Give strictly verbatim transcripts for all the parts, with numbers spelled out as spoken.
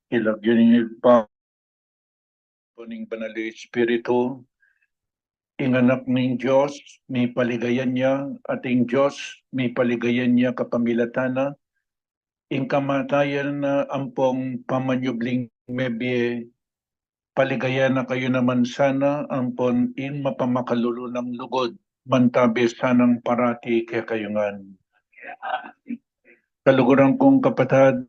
King lagyu ning Ibpa, ning Banal a Espiritu, ing Anak ning Dios, mipaligayan ya, at ing Dios, mipaligayan ya kapamilatan na, ing kamatayan na ampong pamanyubling mebie, paligayan na kayu naman sana, ampon ing mapamakalulu nang lugud, mantabe sanang parati kekayu ngan. Kaluguran kung kapatad,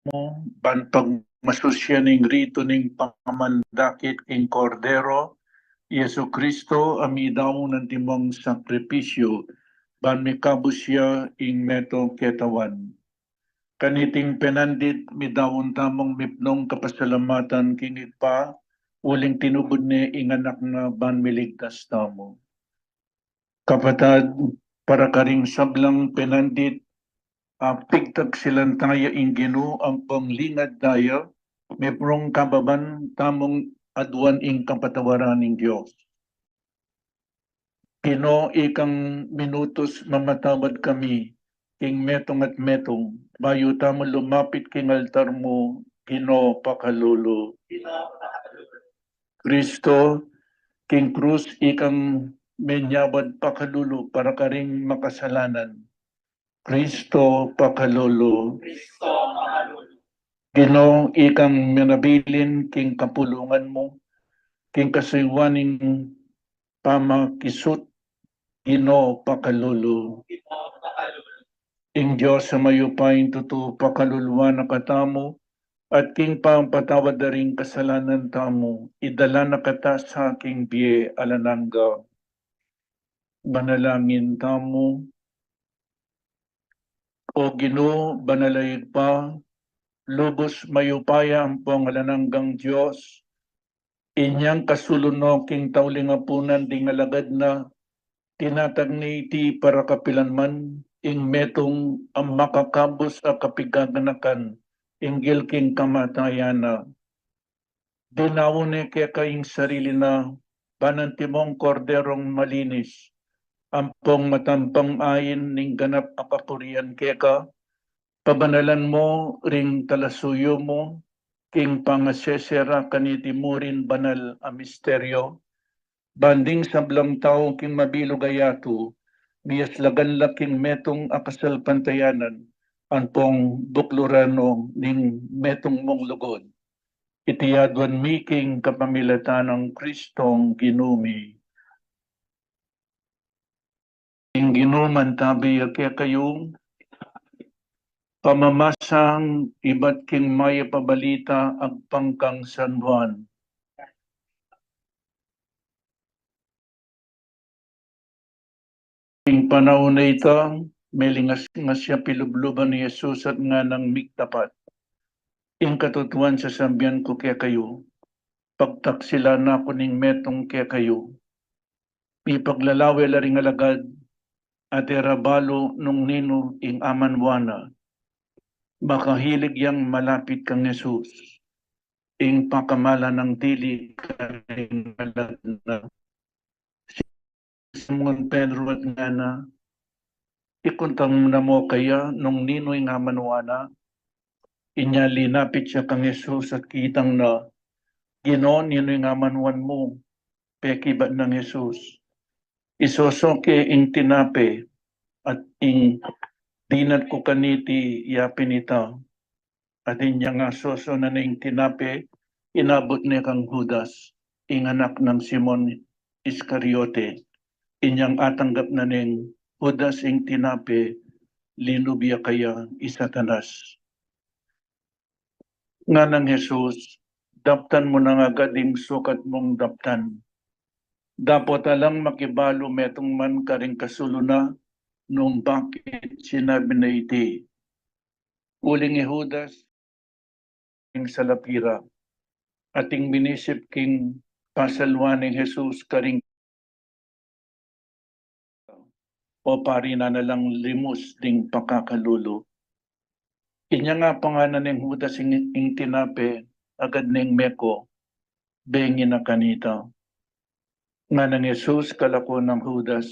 mu, ban pagmasusyan ing ritu ning pamandakit king Kordero, Jesu Kristo, a midaun antimong sakripisyu, ban mikabus ya ing metung ketawan. Kaniting penandit, midaun tamung mipnung kapasalamatan king Ibpa, uling tinubud ne ing Anak na ban miligtas tamu. Kapatad, para karing sablang penandit, a pigtagsilan taya ing Ginu ampong lingad taya, mipnung kababan tamung aduan ing kapatawaran ning Dios. Ginu, ikang minutus mamatawad kami king metung at metung, bayu tamu lumapit king altar mu, Ginu, pakalulu. Kristo, king krus ikang menyawad, pakalulu para karing makasalanan, Kristo, pakalulu. Kristo, pakalulu. Ginu, ikang menabilin king kapulungan mu, king kasuyuan ning pamakisut, Ginu, pakalulu. Ing Dios a mayupayang tutu pakaluluan na katamu, at king pampatawad da ring kasalanan tamu, idala na kata sa king bie alang angga. Manalangin tamu. O Ginu, banal a Ibpa, lubus mayupaya ampong alang anggang Dios, inyang kasulun no king tauling apunan ding alagad na, tinatag na iti para kapilan man, ing metung a makakabus a kapigaganakan, inggil king kamatayan na. Dinaun ne keka ing sarili na, ban antimong korderong malinis, ampong matampang ain ning ganap a kapurian keka, pabanalan mu ring talasuyu mu, king pangasesera kaniti murin banal a misteryo, ban ding sablang tau king mabilug a yatu, miyaslagan la king metung a kasalpantayanan, ampong bukluran no ning metung mung lugud. Iti aduan mi king kapamilatan nang Kristong Ginu mi. Ing Ginu mantabi ya kekayu. Pamamasang ibat king mayap a balita agpang kang San Juan. Ing panaun a ita, melingas-ngas ya pilubluban i Jesus at nganang migtapat, "Ing katutuan sasabian ku kekayu, pagtaksilan na ku ning metung kekayu." Mipaglalawe la ring alagad, at e ra balu nung ninu ing amanuan na. Makahilig yang malapit kang Jesus. Ing pakamalan nang dili karing alagad na, Simon Pedro at ngana, "Ikuntang na mu kaya nung ninu ing amanuan na?" Inya linapit ya kang Jesus at kitang na, "Ginu, ninu ing amanuan mu?" Pekibat nang Jesus, "Isoso ke ing tinape at ing dinat ku kaniti yapin ita." At inyang asoso na ne ing tinape, inabut ne kang Judas, ing anak nang Simon Iscariote. Inyang atanggap na neng Judas ing tinape, linub ya kaya i Satanas. Nganang Jesus, "Daptan mu nang agad ing sukat mung daptan." Dapot alang makibalu metung man karing kasulun na nung bakit sinabi na iti. Uling i Judas ing salapira, at ing minisip king pasaluan nang Jesus karing o pari na na lang limus ding pakakalulu. Inya nga panganan neng Judas ing, ing tinape, agad neng meko, bengi na kanita. Nganang Jesus kalako nang Judas,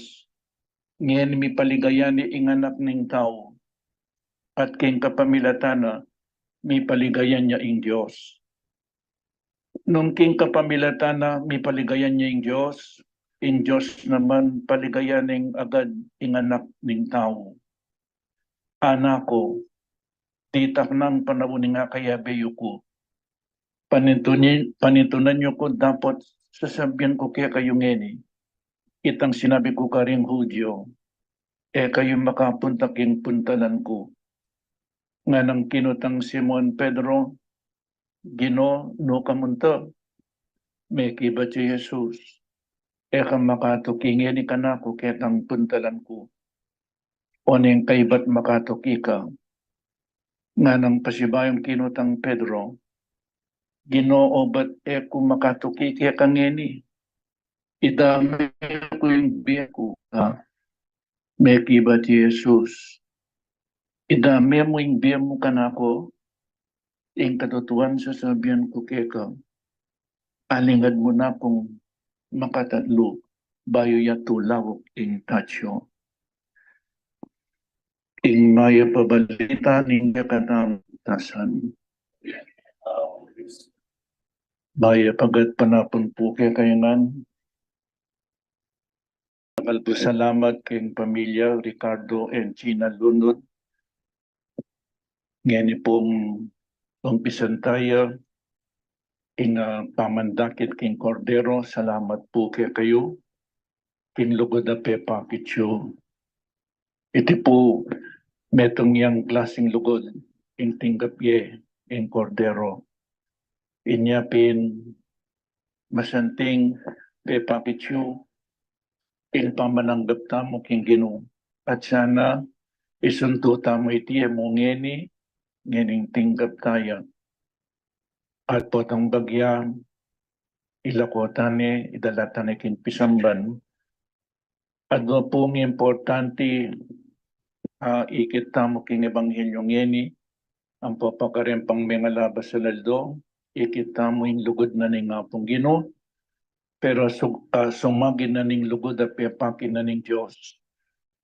"Ngeni mipaligaya ne ing Anak ning Tau." at king kapamilatan na mipaligayan ya ing Dios. Nung king kapamilatan na mipaligayan ya ing Dios, ing Dios naman paligayan ing agad ing Anak ning Tau. Anak ku, ditak nang panaun ning akayabe yu ku. Panintuni-, panintunan yu ku dapot sasabian ku kekayu ngeni, itang sinabi ku karing Judio, e kayu makapunta king puntalan ku. Nganang kinutang Simon Pedro, Ginu, nu ka munta? Mekibat ya i Jesus, e ka makatuki ngeni kanaku ketang puntalan ku, o neng kaybat makatuki ka? Nganang pasibayung kinutang Pedro, Ginu, obat e ku makatuki keka ngeni? Idame ku ing bie ku ka. Mekibat i Jesus, idame mu ing bie mu kanaku? Ing katutuan sasabian ku keka, alingad mu nakung makatatlu bayu ya tulauk ing tatsu. Ing mayap a balita ning kekatamung tasan. Mayap a gatpanapun pu kekayu ngan. Dakal pung salamat king pamilya Ricardo and Gina Lunod. Ngeni pung umpisan taya ing, ah, pamandakit king Kordero. Salamat pu kekayu king lugud a pepakit yu. Iti pu metung yang klasing lugud ing tinggap ye ing Kordero. Inya pin masanting pepakit yu ing pamananggap tamu king Ginu. At sana isuntu tamu iti e mu ngeni, ngening tinggap taya. At potang bagya, ilako tane, idala tane king pisamban. Adwa pung importante, ah, ikit tamu king ebanghelyo ngeni, ampo pakarin pang mengalabas a aldo, ikit tamu ing lugud na ning Apung Ginu, pero su-, ah, sumagin na ning lugud a pepakit na ning Dios,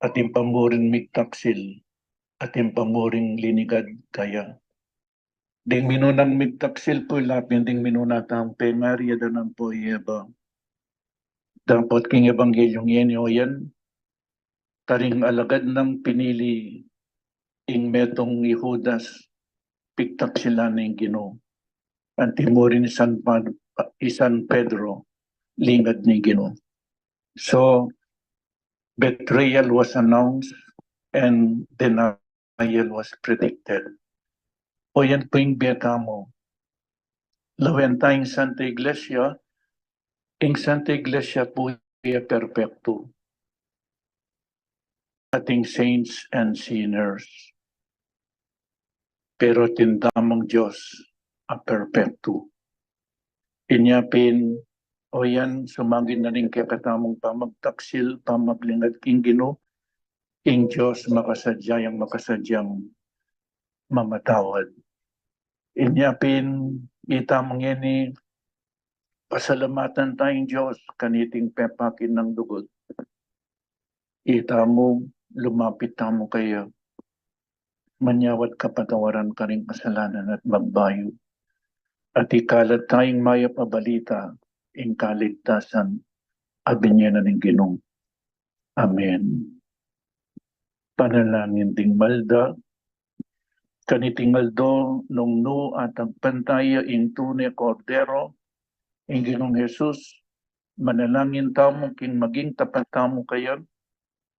atin pa mu ring migtaksil, atin pa mu ring linigad kaya. Ding minunang migtaksil pu, lapin ding minuna tang pengari, adan ampo i Eva. Dapot king ebanghelyo ngeni, o yan, karing alagad nang pinili ing metung i Judas, pigtaksilan ning Ginu. Anti mu rin i San Pad-, i San Pedro, lingad ning Ginu. So, betrayal was announced and denial was predicted. O yan pu ing bie tamu. Lawen ta ing Santa Iglesia, ing Santa Iglesia pu ya perpektu. Ating saints and sinners. Pero atin tamung Dios a perpektu. Inya pin, o yan, sumagin na ning kekatamung pamagtaksil, pamaglingad king Ginu, ing Dios makasadya yang makasadyang mamatawad. Inya pin, itamu ngeni, pasalamatan taya ing Dios kaniting pepakit nang lugud. Itamu, lumapit tamu kaya, manyawad kapatawaran karing kasalanan at magbayu. At ikalat taya ing mayap a balita, ing kaligtasan a binie na ning Ginu. Amen. Panalangin ding malda. Kaniting aldo, nung nu atagpan taya ing tune Kordero, ing Ginung Jesus, manalangin tamu king maging tapat tamu kaya,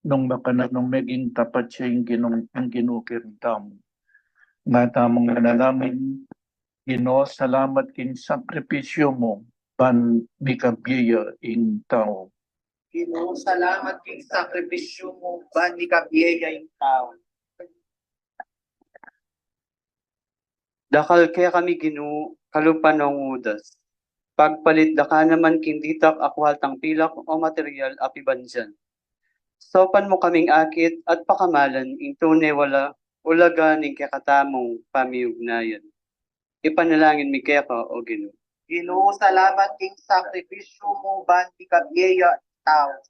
nung makananu meging tapat ya ing Ginung, ing Ginu kekatamu. Nga tamung manalangin, Ginu, salamat king sakripisyu mu ban mikabie ya ing tau. Ginu, salamat king sakripisyu mu ban mikabie ya ing tau. Dakal kekami, Ginu, kalupa nong Judas. Pagpalit da ka naman king ditak a kualtang pilak o material a pibandian. Saupan mu kaming akit at pakamalan ing tune wala ulaga ning kekatamung pamiugnayan. Ipanalangin mi keka, O Ginu. Ginu, salamat king sakripisyu mu ban mikabie ya ing tau.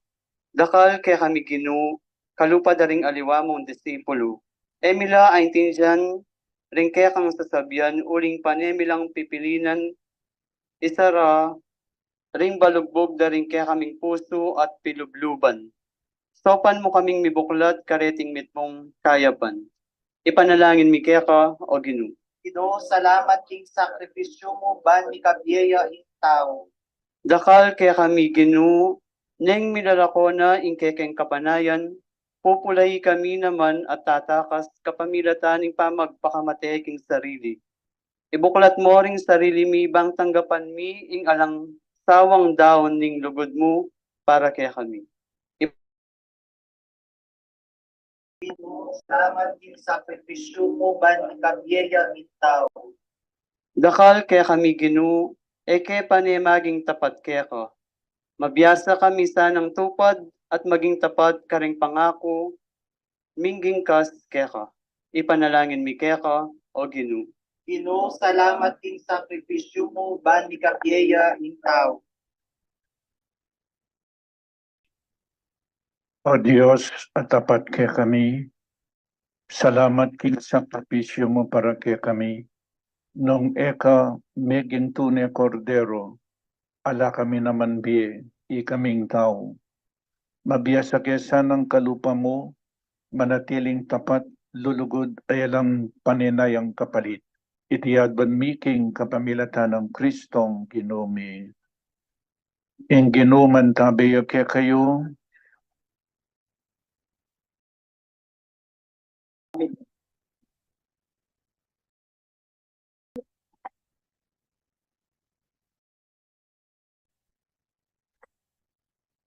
Dakal kekami, Ginu, kalupa da ring aliwa mung disipulu, E mi la aintindian ring kekang sasabian, uling pane mi lang pipilinan isara ring balugbug da ring kekaming pusu at pilubluban. Saupan mu kaming mibuklat kareting mitmung kayapan. Ipanalangin mi keka, O Ginu. Ginu, salamat king sakripisyu mu ban mikabie ya ing tau. Dakal kekami, Ginu, neng milalako na ing kekeng kapanayan, pupulai kami naman at tatakas kapamilatan ning pamagpakamate king sarili. Ibuklat mo ring sarili mi bang tanggapan mi ing alang sawang daun ning lugud mu para kekami. Ginu, salamat king sakripisyu mu ban mikabie ya ing tau. Dakal kekami, Ginu, e ke pane maging tapat keka. Mabiasa kami sanang tupad at maging tapat karing pangaku ming ginkas keka. Ipanalangin mi keka, O Ginu. Ginu, salamat king sakripisyu mu ban mikabie ya ing tau. O Dios a tapat kekami, salamat king sakripisyu mu para kekami. Nung e ka meging tune Kordero, ala kami naman bie, ikaming tau. Mabiasa ke sanang kalupa mu, manatiling tapat, lulugud, a alang pane na yang kapalit. Iti aduan mi king kapamilatan nang Kristong Ginu mi. Ing Ginu mantabe ya kekayu.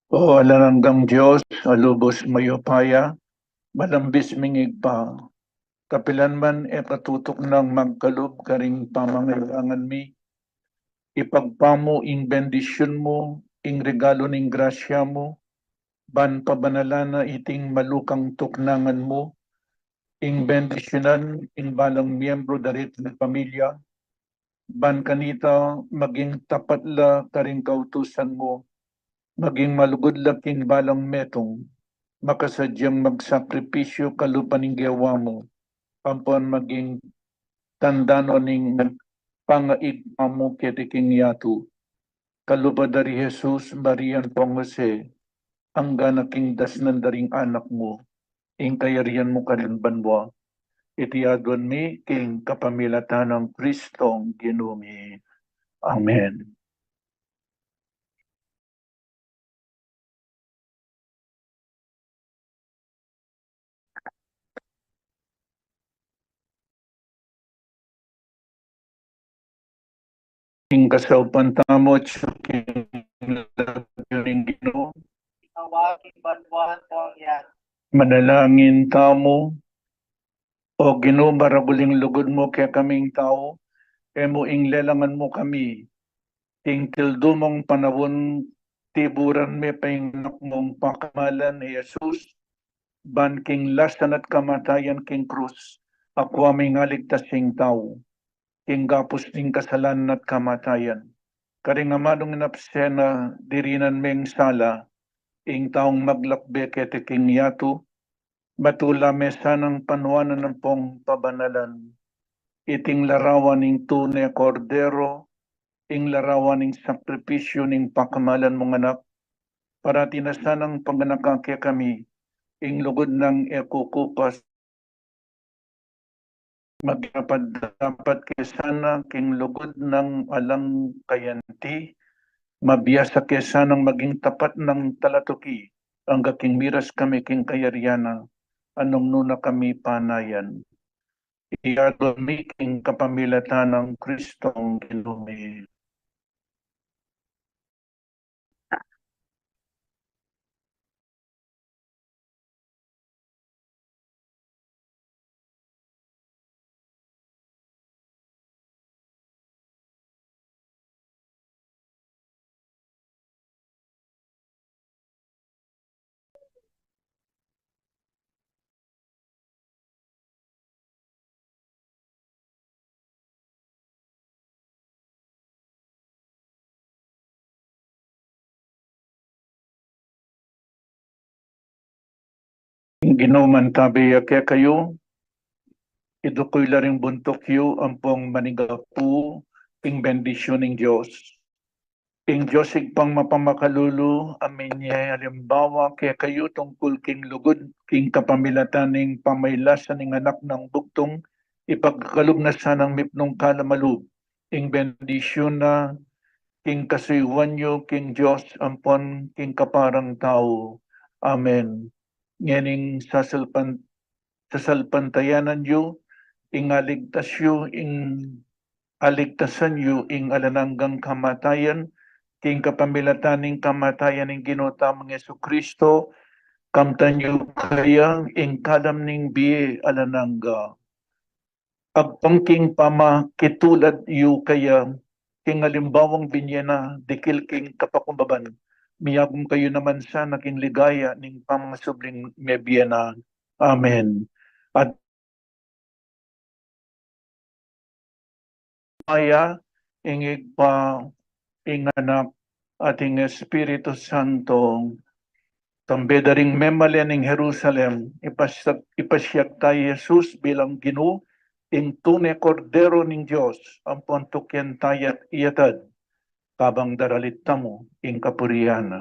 O alang anggang Dios, a lubus mayupaya, malambis ming Ibpa, kapilan man e ka tutuknang magkalub karing pamangailangan mi, ipagpamu ing bendisyun mu, ing regalu ning grasya mu, ban pabanalan na iting malukang tuknangan mu, ing bendisyunan ing balang miyembru da riting pamilya, ban kanita maging tapat la karing kautusan mu, maging malugud la king balang metung, makasadyang magsakripisyu kalupa ning gewa mu, ampon maging tanda no ning pangaigpa mu keti king yatu. Kalupa da ri Jesus, Maria, ampong Jose, angga na king dasnan da ring anak mu, ing kayarian mu karin banua. Iti aduan mi king kapamilatan nang Kristong Ginu mi. Amen. Ing kasaupan tamu atyu king lagyu ning Ginu. Manalangin tamu. O Ginu, maragul ing lugud mu kekaming tau, e mu ing lelangan mu kami. King tildu mung panaun, tiburan me pa ing anak mung pakamalan i Jesus, ban king lasan at kamatayan king krus, akua ming aligtas ing tau king gapus ning kasalanan at kamatayan. Karing amanung inapsena, dirinan meng sala, ing taung maglakbe keti king yatu, matula me sanang panuanan ampong pabanalan iting larawan ning tune Kordero, ing larawan ning sakripisyu ning pakamalan mung anak, parati na sanang paganaka kekami ing lugud nang e kukupas, maging dapat-dapat ke sana king lugud nang alang kayanti, mabiasa ke sanang maging tapat nang talatuki, angga king miras kami king kayarian na, a nung nu na kami panayan. Iti aduan mi king kapamilatan nang Kristong Ginu mi. Ing Ginu mantabe ya kekayu. Idukuyla ring buntuk yu ampong manigapu ing bendisyun ning Dios. Ing Dios Ibpang mapamakalulu, a minie alimbawa kekayu tungkul king lugud king kapamilatan ning pamailasan ning Anak nang Bugtung, ipagkalub na sanang mipnung kalam a lub ing bendisyun na king kasuyuan yu king Dios ampon king kaparang tau. Amen. Ngening sasalpan-, sasalpantayanan yu, ing aligtas yu, ing aligtasan yu ing alang anggang kamatayan, king kapamilatan ning kamatayan ning Ginu tamung Jesucristo, kamtan yu kaya ing kalam ning bie alang angga. Agpang king pamakitulad yu kaya king alimbawang binie na dikil king kapakumbaban, miyagum kayu naman sana king ligaya ning pamasubling mebie na. Amen. At maya, ing Ibpa, ing Anak, at ing Espiritu Santo. Kambe da ring memalen ning Jerusalem, ipasiag, ipasiag taya i Jesus bilang Ginu, ing tune Kordero ning Dios, ampon tukian taya iatad, kabang daralit tamu ing kapurian na.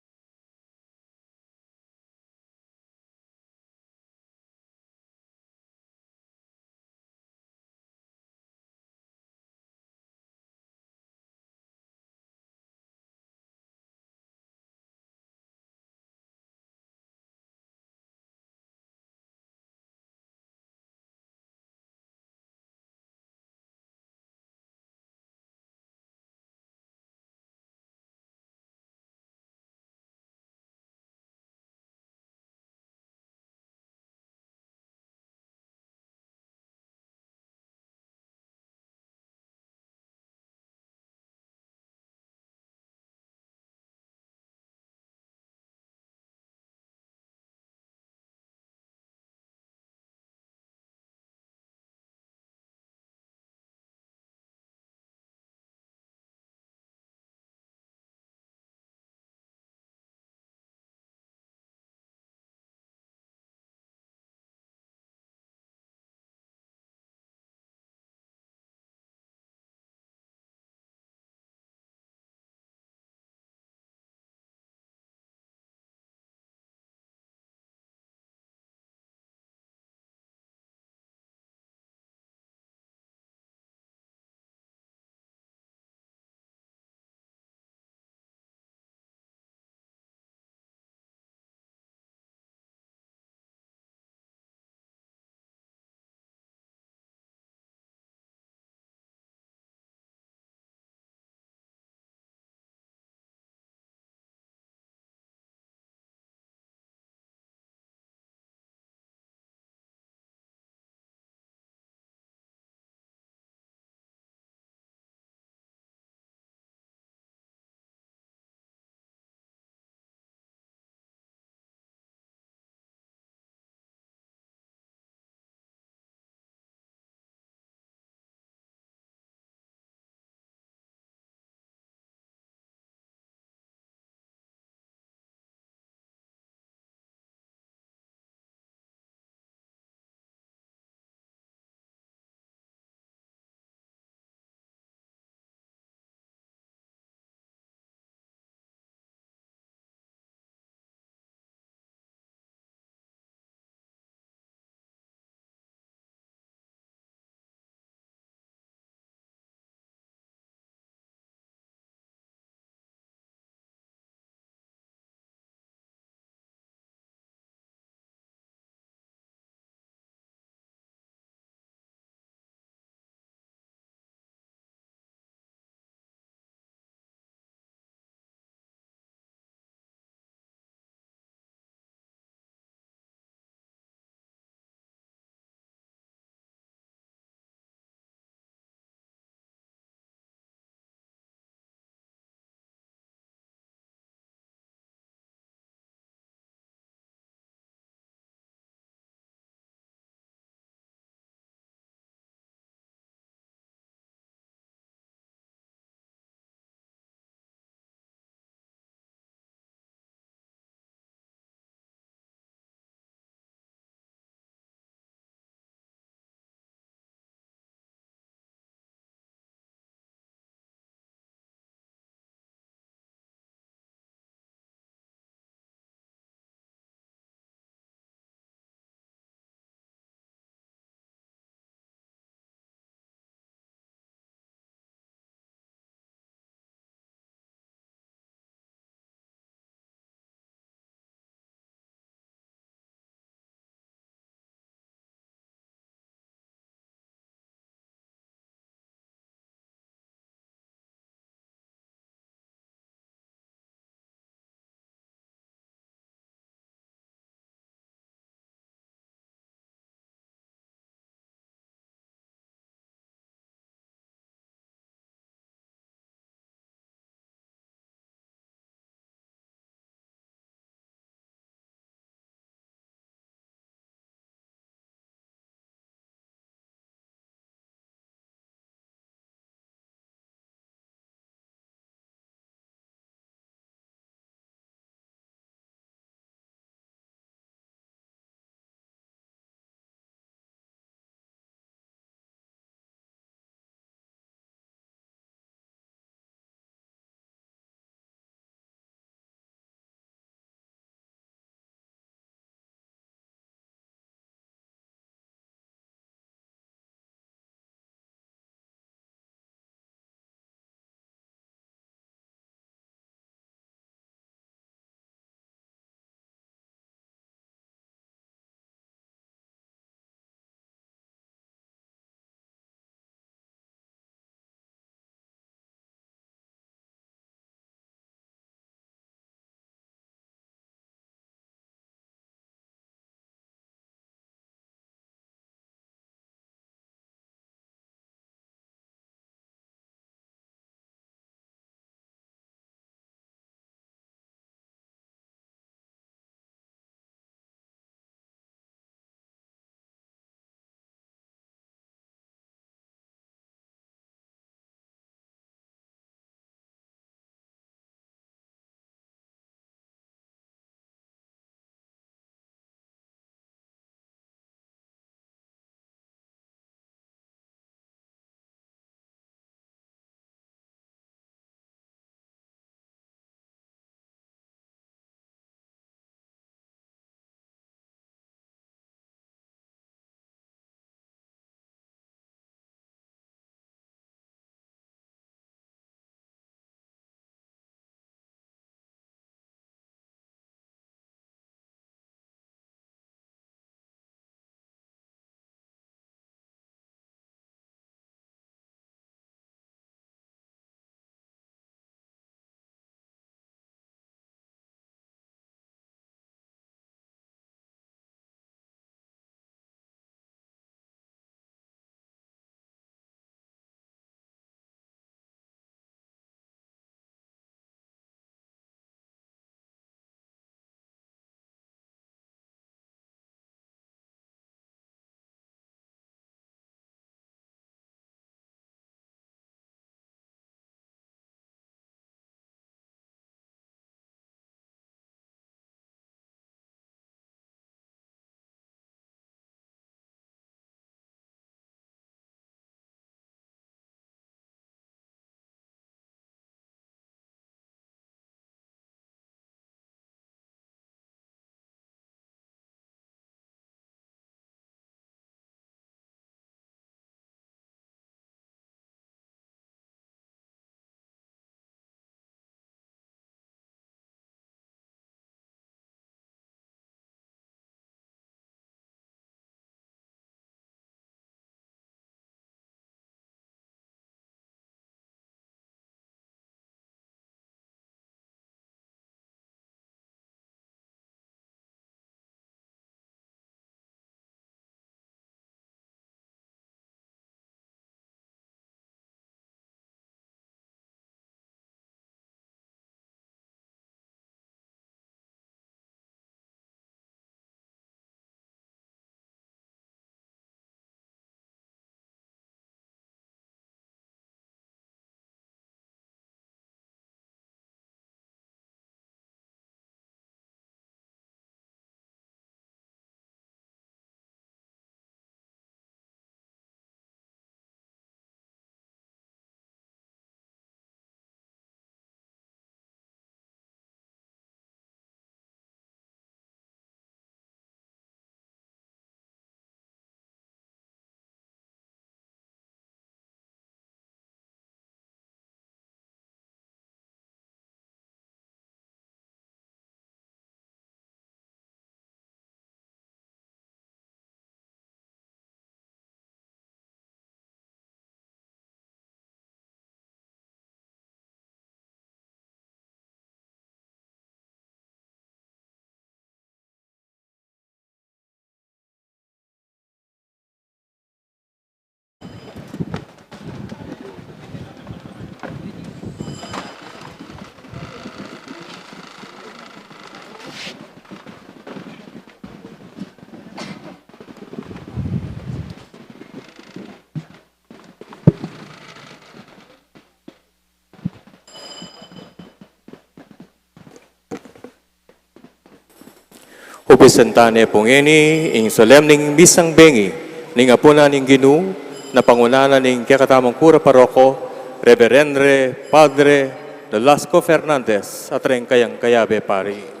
Upisan tane pu ngeni ing solemneng misang bengi ning apunan ning Ginu, na pangunahan na ning kekatamung kura paroko, Reberendre Padre Nolasco Fernandez, at ring kayang kayabe pari.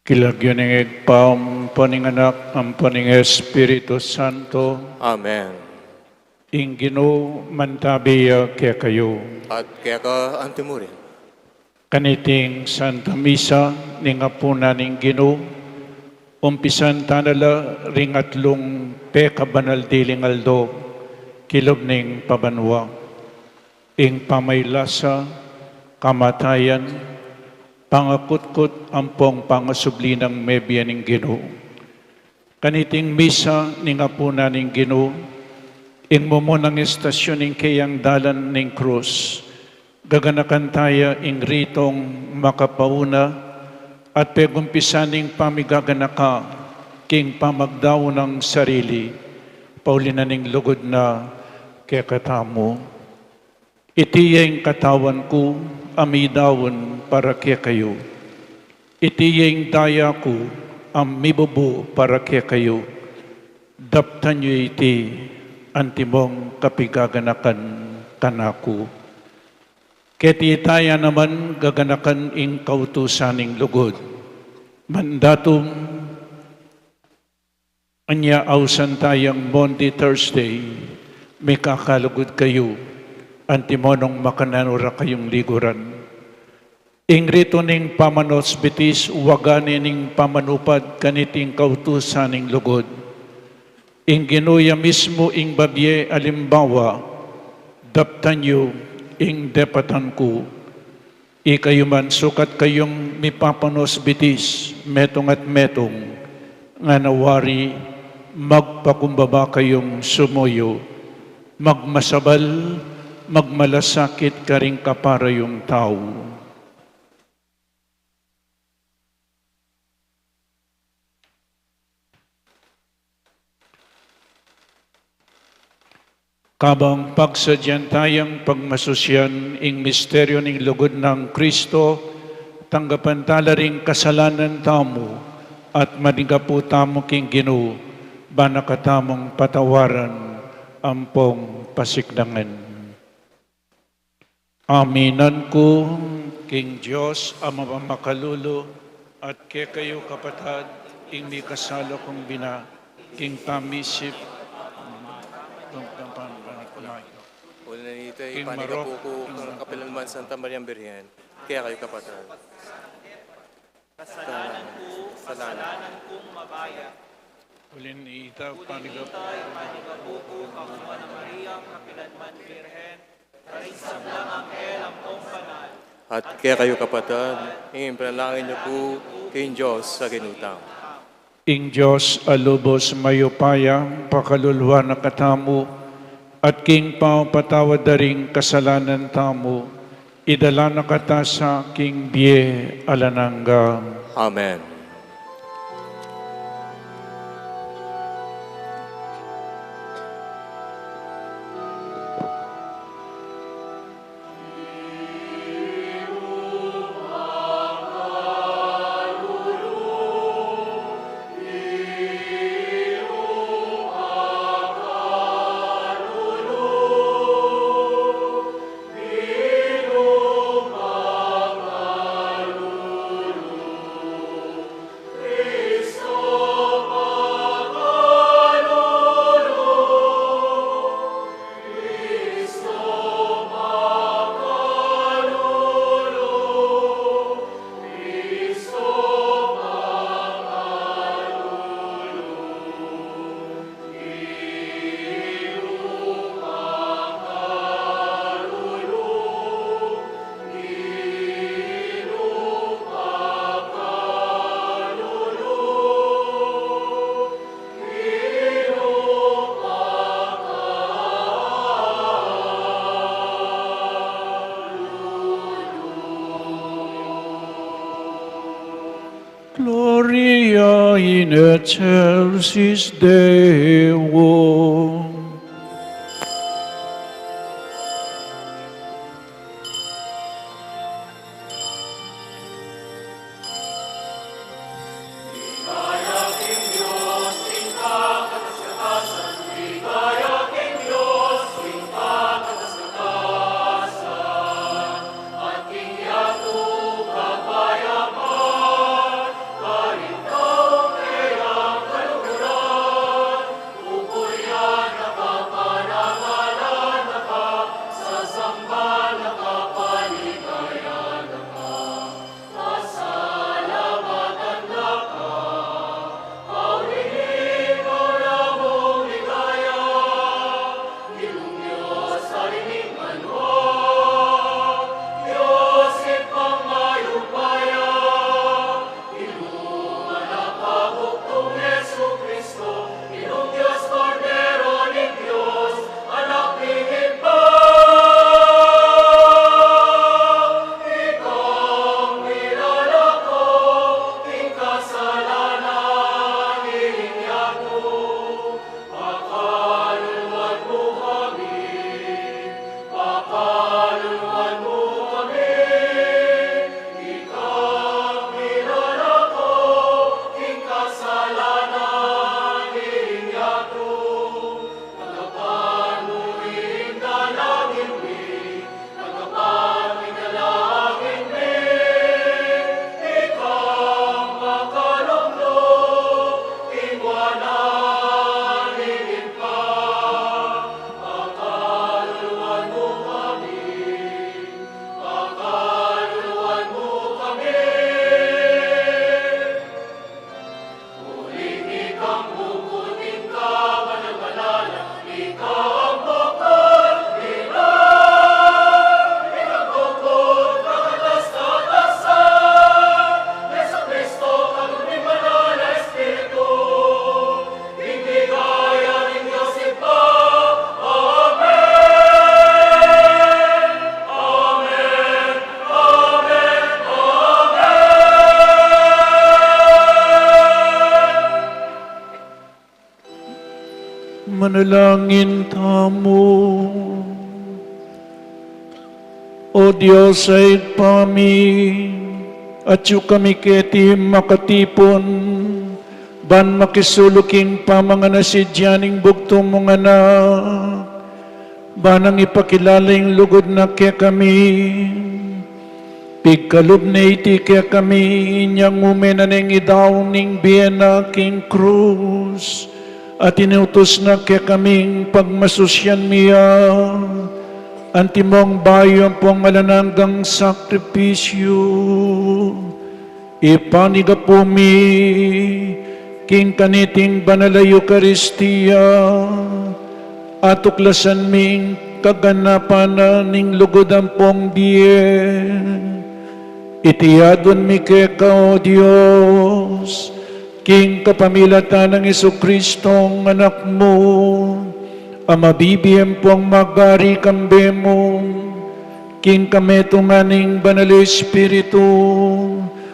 King lagyu ning Ibpa, ampo ning Anak, ampo ning Espiritu Santo. Amen. Ing Ginu mantabi ya kekayu. At keka antimurin. Kaniting Santa Misa ning apunan ning Ginu, umpisan tana la ring atlung pekabanal diling aldo kilub ning pabanua. Ing pamaylasa, kamatayan, pangakutkut ampong pangasubli nang mebie ning Ginu. Kaniting Misa ning apunan ning Ginu, ing mumunang estasyun ning keyang dalan ning krus, gaganakan taya ing ritong makapauna at pegumpisan ning pamigaganaka king pamagdaun nang sarili, pauli na ning lugud na kekatamu. Iti ya ing katawan ku, a midaun para kekayu. Iti ya ing daya ku, a mibubu para kekayu. Daptan yu iti antimong kapigaganakan kanaku. Keti taya naman gaganakan ing kautusan ning lugud. Mandatum, anya ausan tayang Maundy Thursday, mikakalugud kayu, antimo nung makananu ra kayung liguran. Ing ritu ning pamanosbitis, waga ne ning pamanupad kaniting kautusan ning lugud. Ing Ginu ya mismu ing babie alimbawa, daptan yu ing depatan ku. Ikayu man sukat kayung mipapanosbitis, metung at metung, ngana wari magpakumbaba kayung sumuyu, magmasabal, magmalasakit karing kapara yung tau. Kabang pagsadyan tayang pagmasusyan ing misteryo ning lugud nang Kristo, tanggapan tala ring kasalanan tamu at manigapu tamu king Ginu, bana katamung patawaran ampong pasikdangan. Aminan ku king Dios a mapamakalulu, at kekayu kapatad, ing mikasala kung bina, king pamisip, uli na nita, ipanigapu ku kapilanman Santa Mariang Birhen, kekayu kapatad. Kasalanan ku, kasalanan kung mabaya. Uli na nita, ipanigapu ku kang Mariang kapilanman Birhen, at kekayu kapatad, ing panalangin yu ku king Dios a Ginu tamu. Ing Dios a lubos mayupaya, pakaluluan na katamu, at king pamapatawad da ring kasalanan tamu, idala na kata sa king bie alang angga. Amen. Gloria in excelsis Deo. Manalangin tamu. O Dios a Ibpa mi, atyu kami keti makatipun ban makisalu king pamanganan ning bugtung mung Anak, ban nang ipakilala ing lugud na kekami. Pigkalub na iti kekami inyang ume na neng idaunan ing bie na king krus, at inutus na kekaming pagmasusyan mi ya, antimong bayu ampong alang anggang sakripisyu. Ipanyawad mi king kaniting banal a Eukaristia, atuklasan ming kaganapan na ning lugud ampong bie. Iti adwan mi keka, O Dios, king kapamilatan nang Jesucristong Anak mu, a mabibie ampong magari kambe mu, king kametungan ning Banal Espiritu,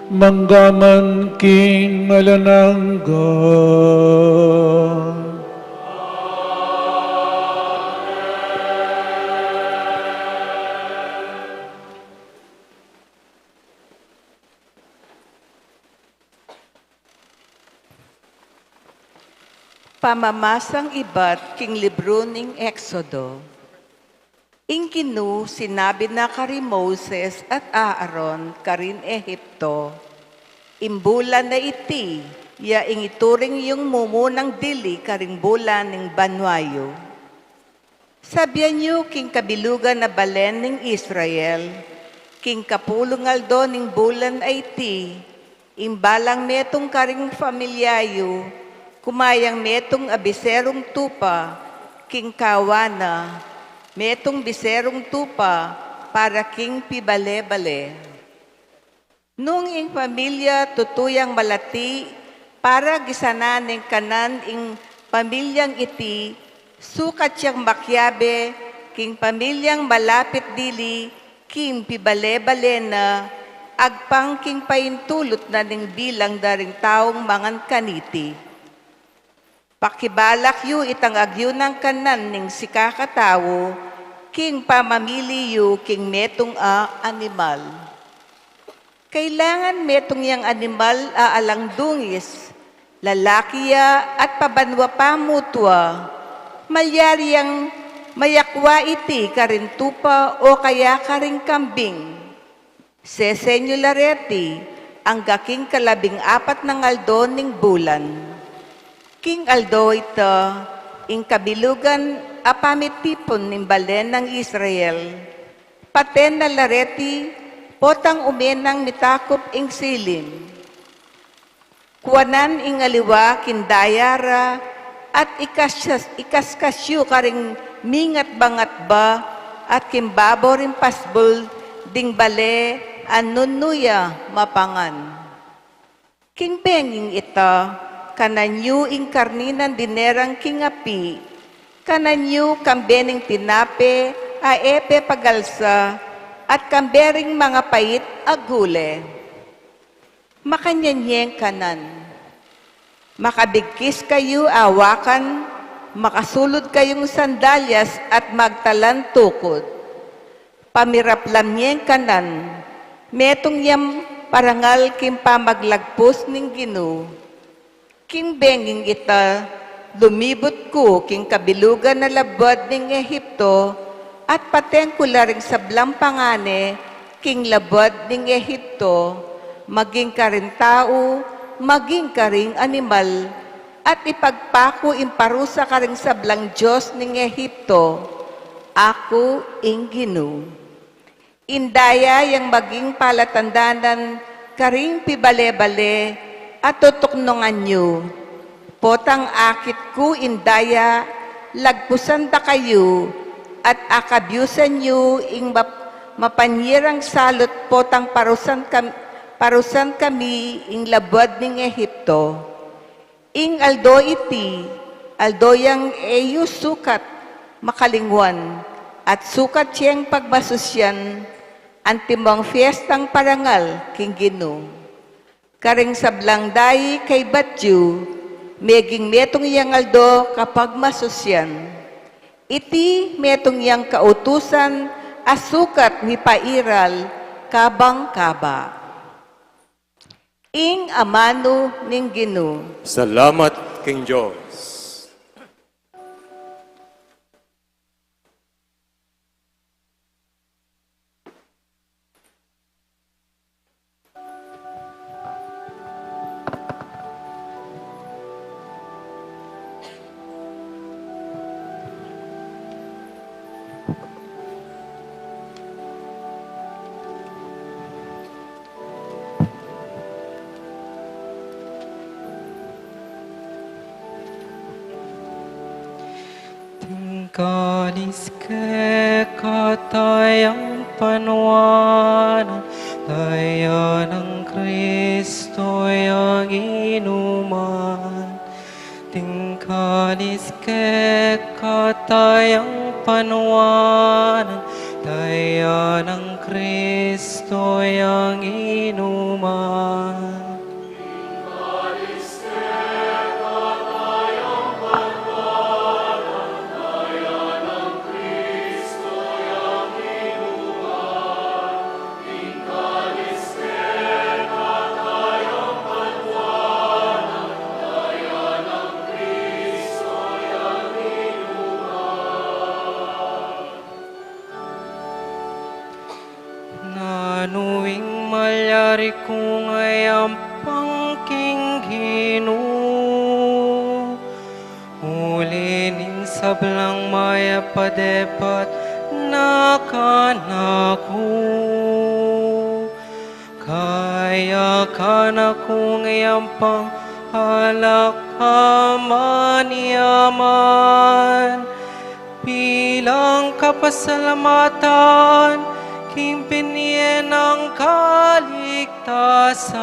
mangga man king alang angga. Pamamasang ibat king libru ning Exodo. Ing Ginu sinabi na kari Moses at Aaron karin Egipto, "Ing bulan a iti, ya ing ituring yung mumunang dili karing bulan ning banua yu. Sabian yu king kabilugan a balen ning Israel, king kapulung aldo ning bulan a iti, ing balang metung karing pamilya yu, kumayang metung a biserung tupa king kawa na, metung biserung tupa para king pibale-bale. Nung ing pamilya tutu yang malati para gisanan ning kanan ing pamilyang iti, sukat yang makiabe king pamilyang malapit dili king pibale-bale na, agpang king paintulut na ning bilang da ring taung mangan kaniti. Pakibalak yu itang agyunang kanan ning sikakatau king pamamili yu king metung a animal. Kailangan metung yang animal a alang dungis, lalaki ya at pabanua pa mutua, malyari yang mayakwa iti karing tupa o kaya karing kambing. Sesen yu la reti angga king kalabing apat nang aldo ning bulan. King aldo ita, ing kabilugan a pamitipun ning balen nang Israel, paten na la reti potang ume nang mitakup ing silim. Kuanan ing aliwa king daya ra at ikaskas-, ikaskas yu karing mingatba-ngatba at king babo ring pasbul ding bale a nung nu ya mapangan. King benging ita, kanan yu ing karni nang dinerang king api, kanan yu kambe ning tinape a e pe pagalsa at kambe ring mangapait a gule. Makanyan yeng kanan. Makabigkis kayu awakan, makasulud kayung sandalyas at magtalan tukud. Pamiraplam yeng kanan, metung yang parangal king pamaglagpus ning Ginu. King benging ita, lumibut ku king kabilugan na labuad ning Ehipto, at pateng ku la ring sablang pangane king labuad ning Ehipto, maging karing tau, maging karing animal, at ipagpaku ing parusa karing sablang dios ning Ehipto. Aku ing Ginu. Ing daya yang maging palatandanan karing pibale-bale a tutuknungan yu. Potang akit ku ing daya, lagpusan da kayu, at akabyusan yu ing map-, mapanyirang salut potang parusan kam-, parusan kami ing labuad ning Ehipto. Ing aldo iti, aldo yang e yu sukat makalingwan, at sukat yeng pagmasusyan, antimong fiestang parangal king Ginu. Karing sablang dayi kaybat yu, meging metung yang aldo kapagmasusyan. Iti metung yang kautusan a sukat mipairal kabang kaba. Ing amanu ning Ginu. Salamat king Dios. Tingkalis keka tayang panuanan, daya nang Kristo yang inuman. Tingkalis keka tayang panuanan, daya nang Kristo yang inuman. Nanu ing malyari kung ayampang king Ginu, uli ning sablang mayap a depat na kanaku? Kaya kanakung yampang alak a manyaman, bilang kapasalamatan king binye nang kaligtasan.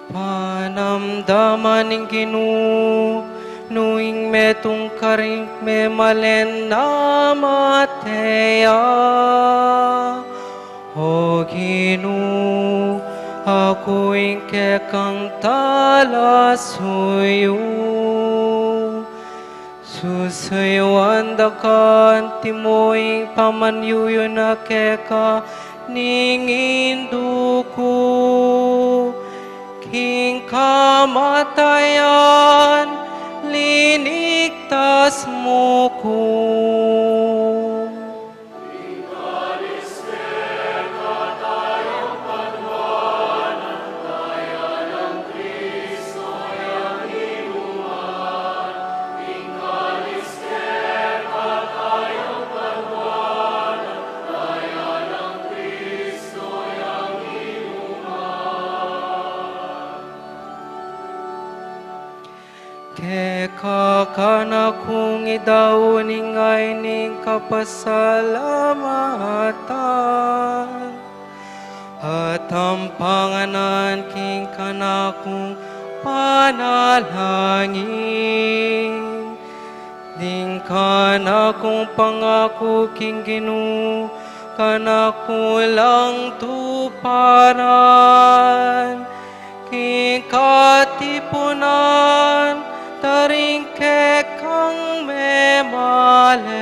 Panamdaman ning Ginu, nu ing metung karing memalen na mate ya. O Ginu, aku ing kekang talasuyu. Susuyuan da ka antimo ing pamanyuyu na keka ning Indu ku. King kamatayan, linigtas mu ku. Keka kanakung idaun ing ain ning kapasalamatan. At ang panganan king kanakung panalangin, ding kanakung pangaku king Ginu, kanaku lang tuparan, king katipunan, da ring kekang memalen.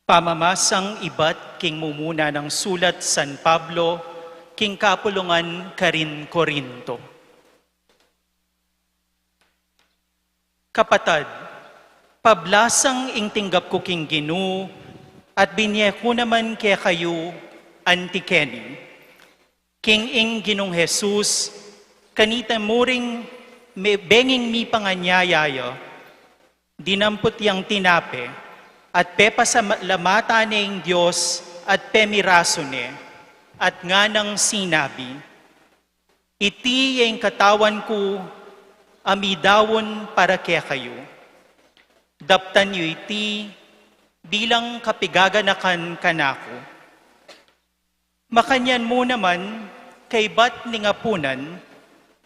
Pamamasang ibat king mumuna nang sulat San Pablo king kapulungan karin Corinto. Kapatad, pablasang ing tinggap ku king Ginu, at binye ku naman kekayu anti keni. King ing Ginung Jesus, kanita mu ring me-, benging mipanganyaya ya, dinamput yang tinape, at pepasalamatan ne ing Dios, at pemirasu ne, at nganang sinabi, "Iti ya ing katawan ku, a midaun para kekayu. Daptan yu iti bilang kapigaganakan kanaku." Makanyan mu naman, kaybat ning apunan,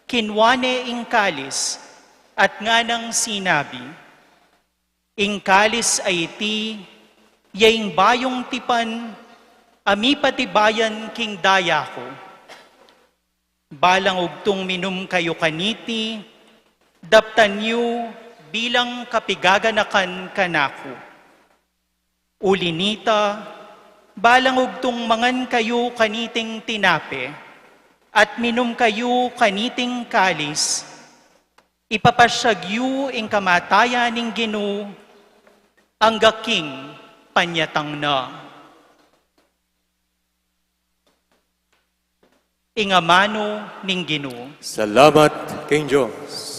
kinwa ne ing kalis, at nganang sinabi, "Ing kalis a iti, ya ing bayung tipan, a mipatibayan king daya ku. Balang ugtung minum kayu kaniti, daptan yu bilang kapigaganakan kanaku. Uli nita, balang ugtung mangan kayu kaniting tinape, at minum kayu kaniting kalis, ipapasyag yu ing kamatayan ning Ginu, angga king panyatang na." Ing amanu ning Ginu. Salamat king Dios.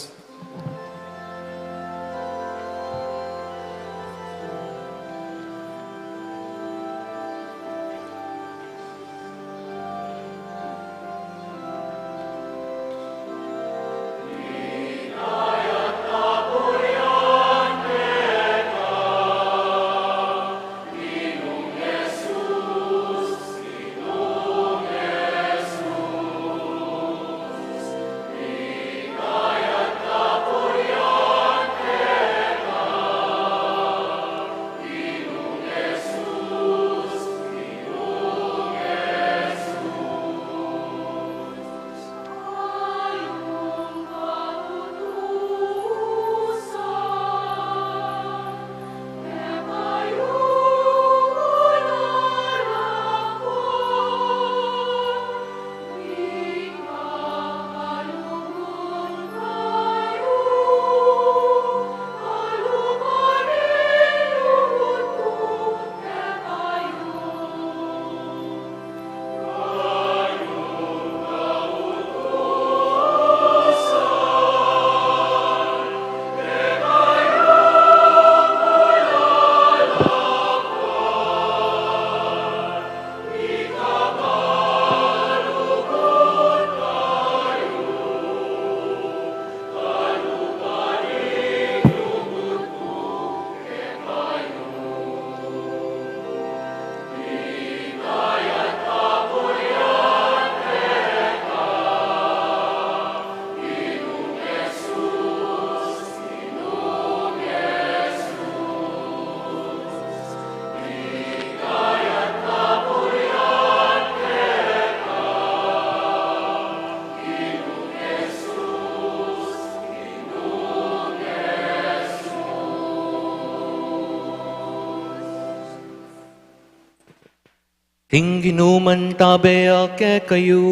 Ing Ginu mantabe ya kekayu.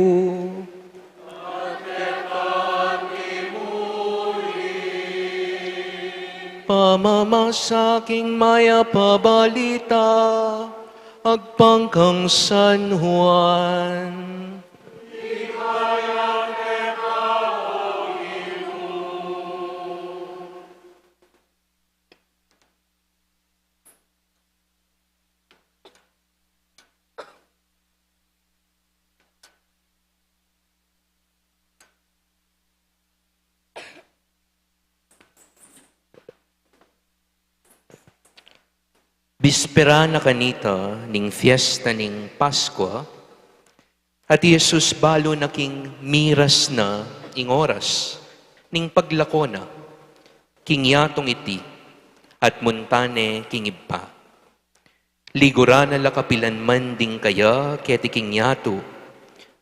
Pamamasa king Mayap a Balita agpang kang San Juan. Bispera na kanita ning fiesta ning Paskua, at i Jesus balu na king miras na ing oras ning paglako na king yatung iti, at munta ne king Ibpa. Liguran na la kapilan man ding kaya keti king yatu,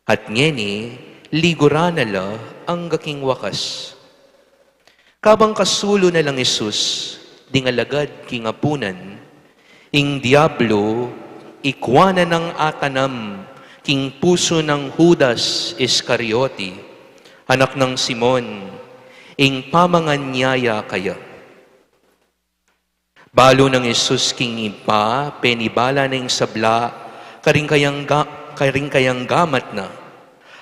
at ngeni liguran na la angga king wakas. Kabang kasulu na lang Jesus ding alagad king apunan, ing Diablo ikwa na nang atanam king pusu nang Judas Iscariote, anak nang Simon, ing pamanganyaya kaya. Balu nang Jesus king Ibpa, penibala na ing sabla karing kayang ga-, karing kayang gamat na,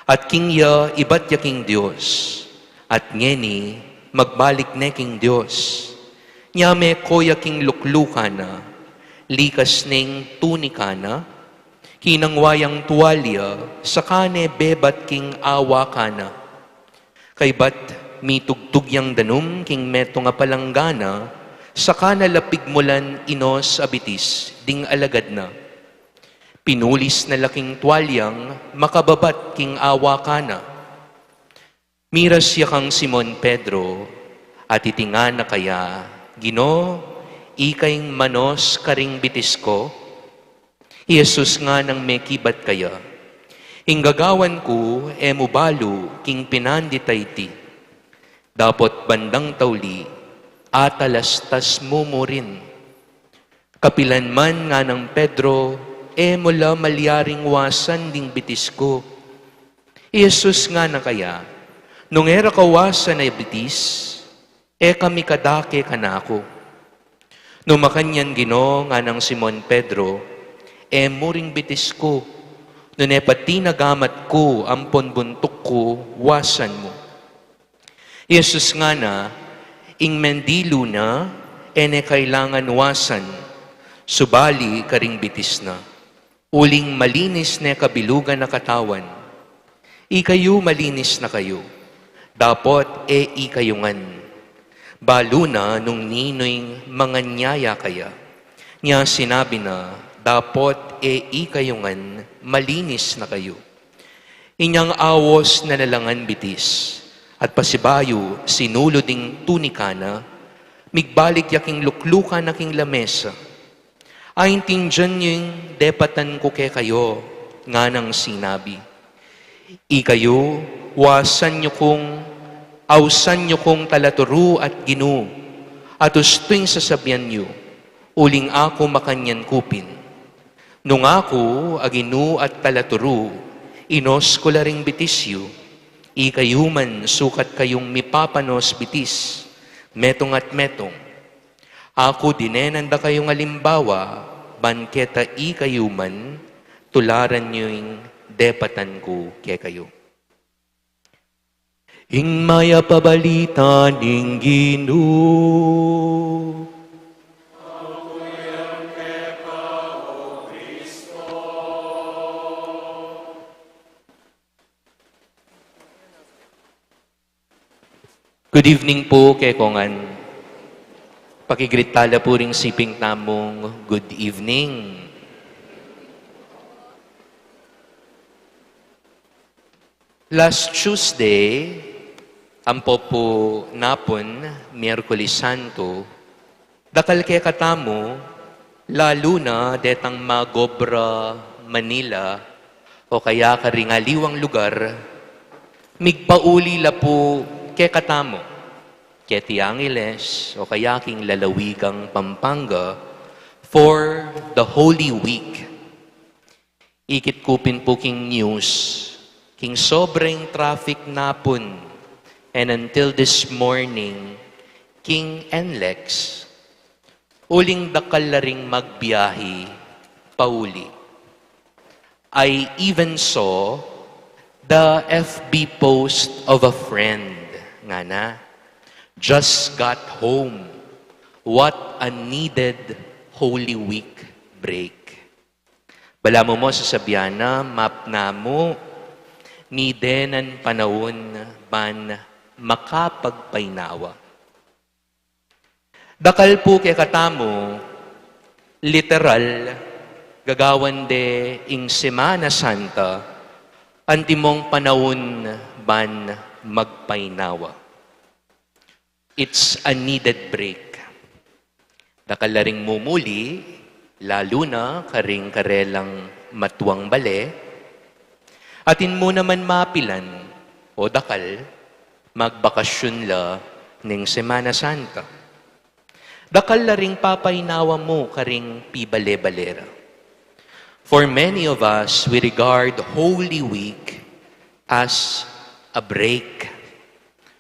at king ya ibat ya king Dios, at ngeni magbalik ne king Dios. Nya meko ya king luklukan na, likas ne ing tunika na, kinangwa yang tuwalya, saka ne bebat king awak na. Kaybat mitugtug yang danum king metung a palanggana, saka na la pigmulan inos a bitis ding alagad na. Pinulis na la king tuwalyang makababat king awak na. Miras ya kang Simon Pedro, at iti ngana kaya, "Ginu, ika ing manos karing bitis ku?" I Jesus nganang mekibat kaya, "Ing gagawan ku, e mu balu king pinandit a iti. Dapot bandang tauli, atalastas mu mu rin." Kapilan man nganang Pedro, "E mu la malyaring wasan ding bitis ku." I Jesus ngana kaya, "Nung e ra ka wasan a bitis, e ka mikadake kanaku." "Nung makanyan, Ginu," nganang Simon Pedro, "e mu ring bitis ku, nune pati na gamat ku ampon buntuk ku wasan mu." I Jesus ngana, "Ing mendilu na, e ne kailangan wasan, subali karing bitis na. Uling malinis ne kabilugan a katawan. Ikayu malinis na kayu, dapot e ikayu ngan. Balu na nung ninu ing manganyaya kaya, nya sinabi na, 'Dapot e ikayu ngan, malinis na kayu.'" Inyang awos na la ngan bitis, at pasibayu sinulud ing tunika na, migbalik ya king luklukan na king lamesa. "Aintindian yu ing depatan ku kekayu," nganang sinabi. "Ikayu, wasan yu kung, ausan yu kung talaturu at Ginu, at ustu ing sasabian yu, uling aku makanyan ku pin. Nung aku a Ginu at talaturu, inos ku la ring bitis yu, ikayu man sukat kayung mipapanos bitis, metung at metung. Aku dinenan da kayung alimbawa, ban keta ikayu man, tularan yu ing depatan ku kekayu." Ing Mayap a Balita ning Ginu. Good evening pu kekongan. Pakigreet tala pu ring siping tamung good evening. Last Tuesday, ampo pu napun, Miyerkules Santo, dakal kekatamu, lalu na detang mag-obra Manila o kaya karing aliwang lugar, migpauli la pu kekatamu, keti Angeles o kaya king lalawigang Pampanga, for the Holy Week. Ikit ku pin pu king news, king sobrang traffic napun, and until this morning, king NLEX, uling dakal la ring magbiahi pauli. I even saw the F B post of a friend, ngana, "Just got home. What a needed Holy Week break." Bala mu mu sasabian na, mapna mu, nide nang panaun ban makapagpainawa. Dakal pu kekatamu, literal, gagawan de ing Semana Santa, antimong panaun ban magpainawa. It's a needed break. Dakal la ring mumuli, lalu na karing karelang matuang bale, atin mu naman mapilan o dakal, magbakasyun la ning Semana Santa. Dakal la ring papainawa mu karing pibale-bale ra. For many of us, we regard Holy Week as a break.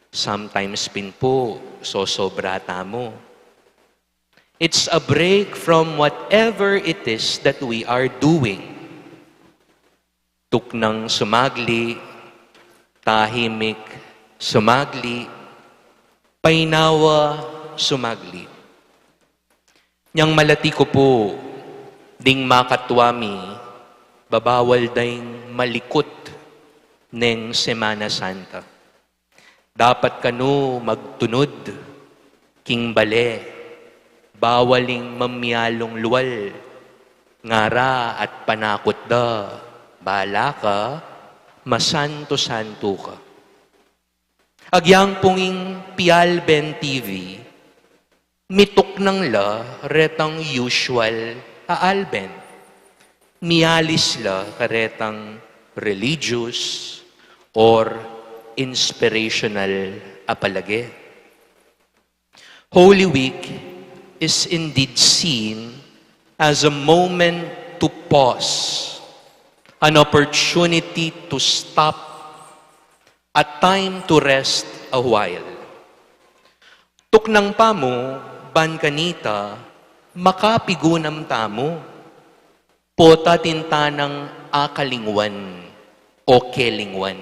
Sometimes pin pu, sosobra tamu. It's a break from whatever it is that we are doing. Tuknang sumagli, tahimik sumagli, painawa sumagli. Nyang malati ku pu, ding makatua mi, babawal deng malikut neng Semana Santa. Dapat kanu magtunud king bale, bawal ing mamialung lual, ngara at panakut da, bala ka, masantu-santu ka. Agyang pung ing pialben T V, mituknang la retang usual a alben. Mialis la karetang religious or inspirational a palage. Holy Week is indeed seen as a moment to pause, an opportunity to stop, a time to rest a while. Tuknang pa mu, ban kanita, makapigunam tamu, pota tintanang akalingwan o kelingwan.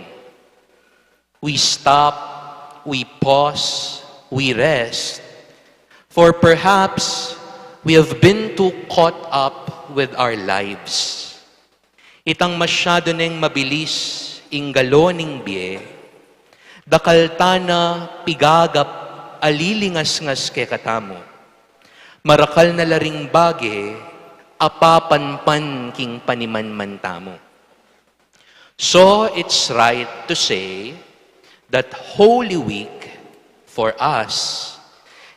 We stop, we pause, we rest, for perhaps we have been too caught up with our lives. Itang masyadu neng mabilis ing galo ning bie, dakal ta na pigagap a lilingasngas kekatamu. Marakal na la ring bage a papanpan king panimanman tamu. So it's right to say that Holy Week for us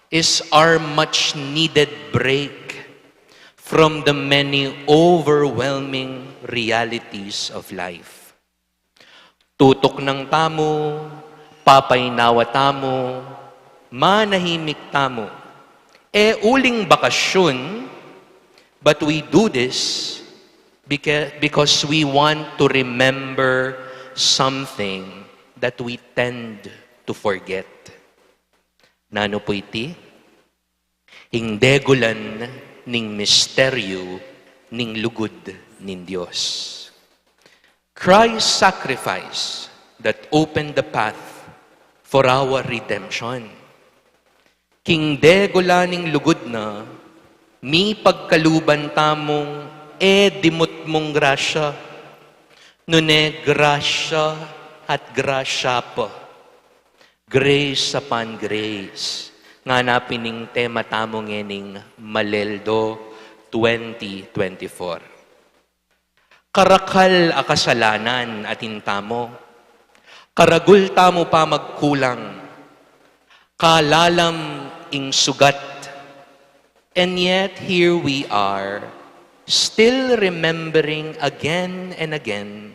is our much needed break from the many overwhelming realities of life. Tutuknang tamu, papainawa tamu, manahimik tamu. E uling bakasyun, but we do this beca-, because we want to remember something that we tend to forget. Nanu pu iti? Ing degulan ning misteryu ning lugud ning Dios. Christ's sacrifice that opened the path for our redemption. King degulan ning lugud na, mipagkaluban tamung e dimutmung grasya, nune grasya at grasya pa. Grace upon grace. Ngana pin ing tema tamu ngening Maleldo twenty twenty-four. Karakal a kasalanan atin tamu. Karagul tamu pa magkulang. Kalalam ing sugat. And yet, here we are, still remembering again and again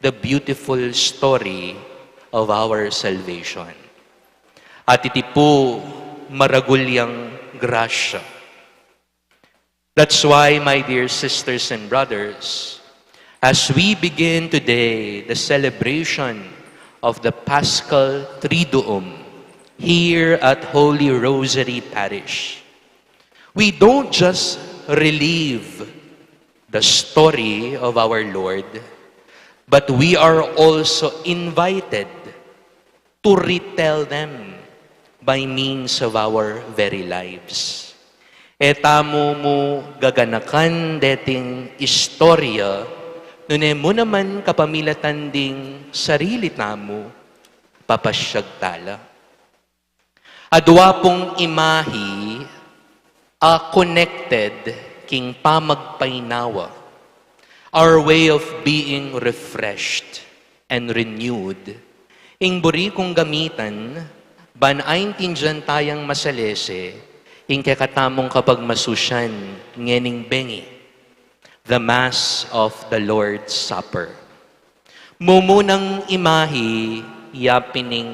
the beautiful story of our salvation. At iti pu maragul yang grasya. That's why, my dear sisters and brothers, As we begin today the celebration of the Paschal Triduum here at Holy Rosary Parish, we don't just relive the story of our Lord, but we are also invited to retell them by means of our very lives. E tamu mu gaganakan deting istorya, nune mu naman kapamilatan ding sarili tamu, papasyag tala. Adwa pung imahi a connected king pamagpainawa, our way of being refreshed and renewed, ing buri kung gamitan, ban aintindian tayang masalese, ing kekatamung kapagmasusyan ngening bengi, the Mass of the Lord's Supper. Mumunang imahi, yapin ing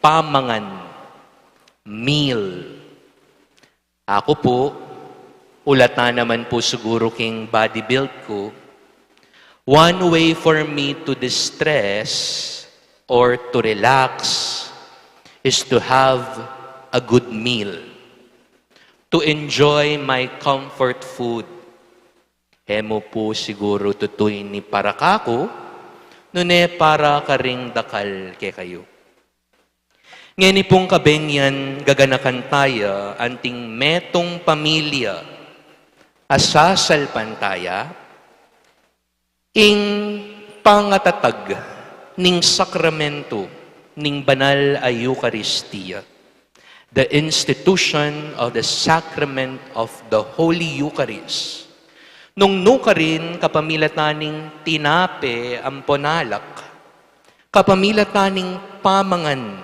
pamangan, meal. Aku pu, ulata naman pu siguru king body build ku, one way for me to distress or to relax is to have a good meal, to enjoy my comfort food. E mu pu siguru tutuy ini para kaku, nune para karing dakal kekayu. Ngeni pung kabengian gaganakan taya anting metung pamilya a sasalpantaya ing pangatatag ning sakramentu ning banal a Eukaristia, the institution of the sacrament of the Holy Eucharist. Nung nukarin kapamilatan ning tinape ampon alak, kapamilatan ning pamangan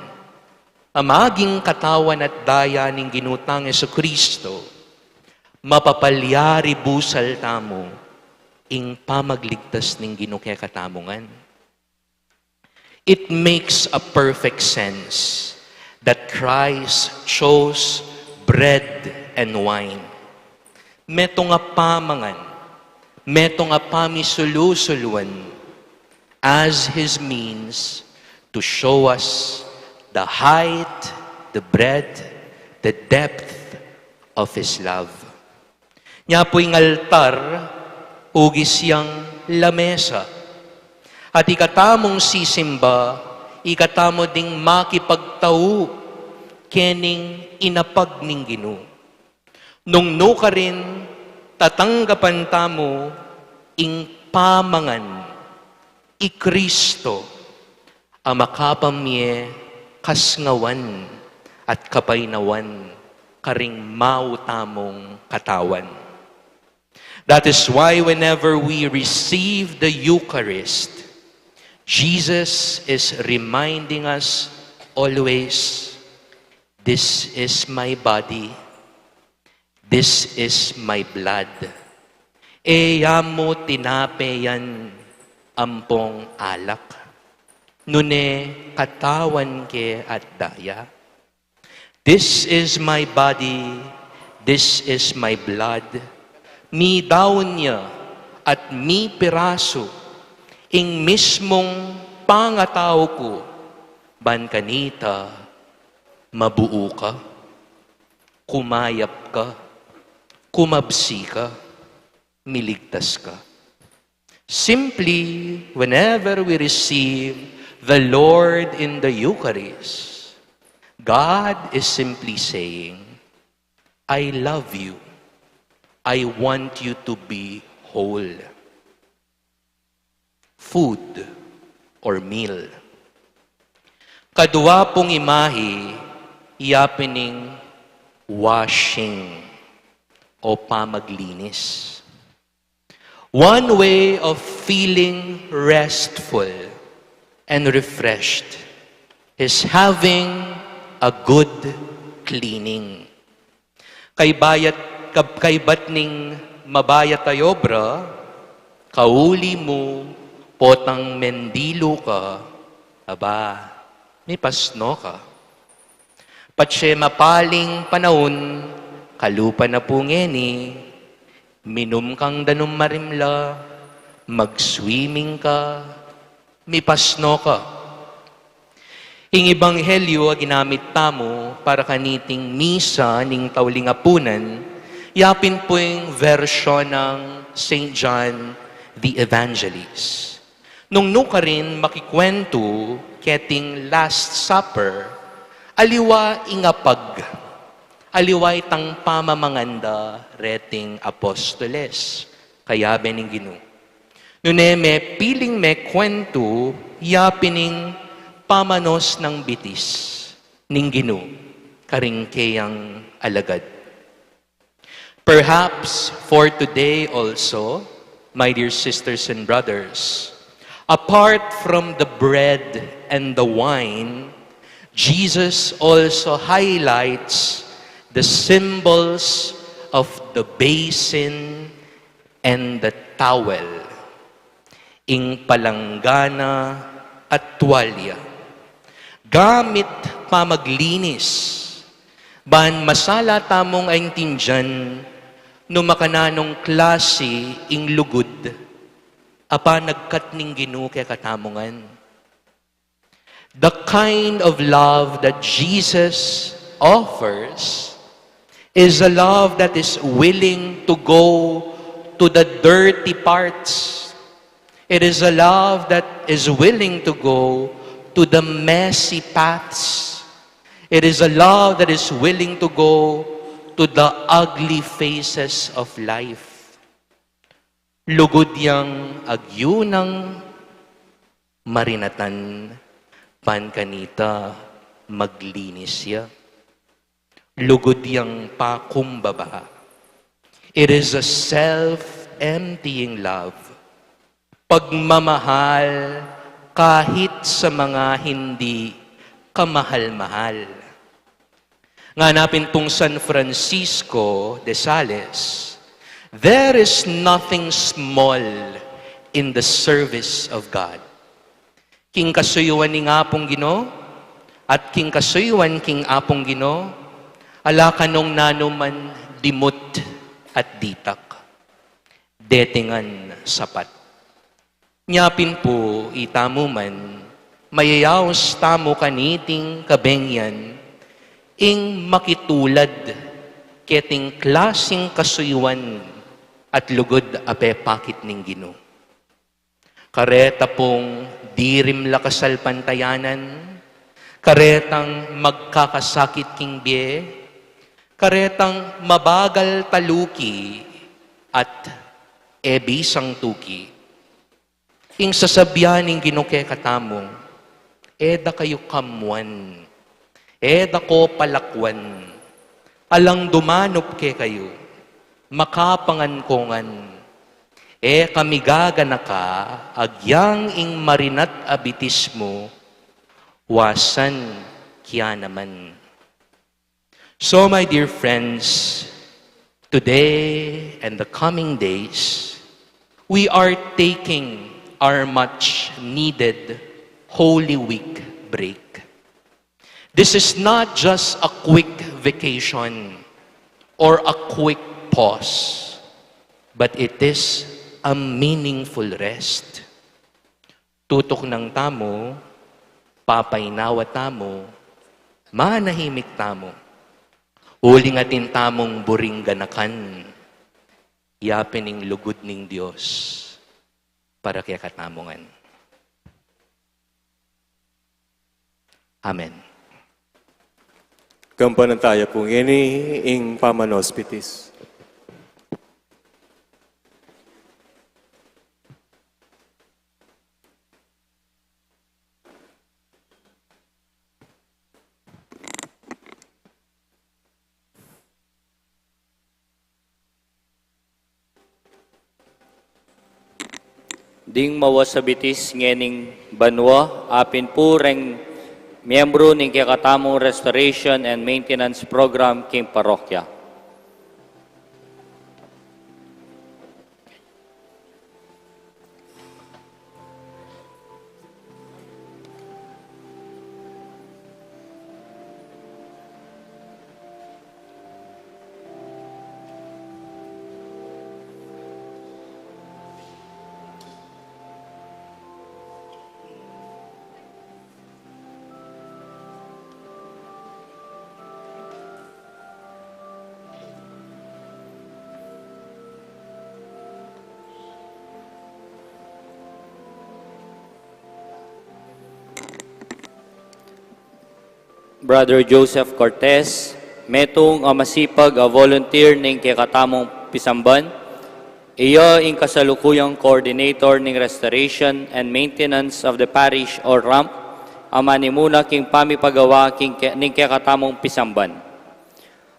a maging katawan at daya ning Ginu tang Jesucristo, mapapalyari busal tamu ing pamagligtas ning Ginu kekatamu ngan. It makes a perfect sense that Christ chose bread and wine. Metung a pamangan, metung a pamisulu-suluan, as his means to show us the height, the breadth, the depth of his love. Nya pu ing altar, ugis yang lamesa. At ikatamung sisimba, ikatamu ding makipagtau kening inapag ning Ginu. Nung nukarin tatanggapan tamu ing pamangan, i Kristo a makapamye kasngawan at kapainawan karing mau tamung katawan. That is why whenever we receive the Eucharist, Jesus is reminding us always, "This is my body. This is my blood." E ya mu tinape yan ampong alak, nune katawan ke at daya. "This is my body, this is my blood." Midaun ya at mipirasu ing mismung pangatau ku, ban kanita mabuu ka, kumayap ka, kumabsi ka, miligtas ka. Simply, whenever we receive the Lord in the Eucharist, God is simply saying, "I love you. I want you to be whole." Food or meal. Kadwa pung imahi, yapin ing washing o pamaglinis. One way of feeling restful and refreshed is having a good cleaning. Kaybat, kab-, kaybat ning mabayat a obra, kauli mu, potang mendilu ka, aba, mipasno ka. Patse mapaling panaun, kalupa na pu ngeni, minum kang danum marimla, Mag-swimming ka, mipasno ka. Ing ebanghelyo a ginamit tamu para kaniting misa ning tauling apunan, yapin pu ing version nang Saint John the Evangelist. Nung nukarin makikwentu keting Last Supper, aliwa ing apag, aliwa itang pamamangan da reting apostoles, kayabe ning Ginu. Nune me piling mekwentu yapin ing pamanos nang bitis ning Ginu karing keyang alagad. Perhaps for today also, my dear sisters and brothers, apart from the bread and the wine, Jesus also highlights the symbols of the basin and the towel, ing palanggana at tuwalya. Gamit pamaglinis, ban masala tamung aintindian no makananung klasi ing lugud a panagkat ning Ginu kekatamu ngan. The kind of love that Jesus offers is a love that is willing to go to the dirty parts. It is a love that is willing to go to the messy paths. It is a love that is willing to go to the ugly faces of life. Lugud yang agyunang marinatan, ban kanita maglinis ya. Lugud yang pakumbaba. It is a self-emptying love. Pagmamahal kahit sa mga hindi kamahal-mahal. Ngana pin pung San Francisco de Sales, "There is nothing small in the service of God." King kasuyuan ning Apung Ginu, at king kasuyuan king Apung Ginu, ala kanung nanuman dimut at ditak. Dete ngan sapat. Nya pin pu, itamu man, mayayaus tamu kaniting kabengian, ing makitulad keting klasing kasuyuan at lugud a pepakit ning Ginu. Kareta pung dirim la kasalpantayanan, karetang magkakasakit king bie, karetang mabagal taluki at e bisang tuki. Ing sasabian ning Ginu kekatamu, e da kayu kamwan, e da ko palakwan, alang dumanup kekayu, makapangan ko ngan. E kami gaganaka, agyang ing marinat a bitis mu, wasan kya naman. So, my dear friends, today and the coming days, we are taking our much needed Holy Week break. This is not just a quick vacation or a quick pause, but it is a meaningful rest. Tutuknang tamu, papainawa tamu, manahimik tamu. Uling atin tamung buring ganakan ya pin ing lugud ning Dios para kekatamu ngan. Amen. Kampanantaya pung ini ing pamanospitis. Ding mawas a bitis ngening banua, apin pu reng miyembru ning kekatamung Restoration and Maintenance Program king parokya. Brother Joseph Cortez, metung a masipag a volunteer ning kekatamung pisamban, iya ing kasalukuyang coordinator ning restoration and maintenance of the parish or ramp, a manimuna king pamipagawa king ke-, ning kekatamung pisamban.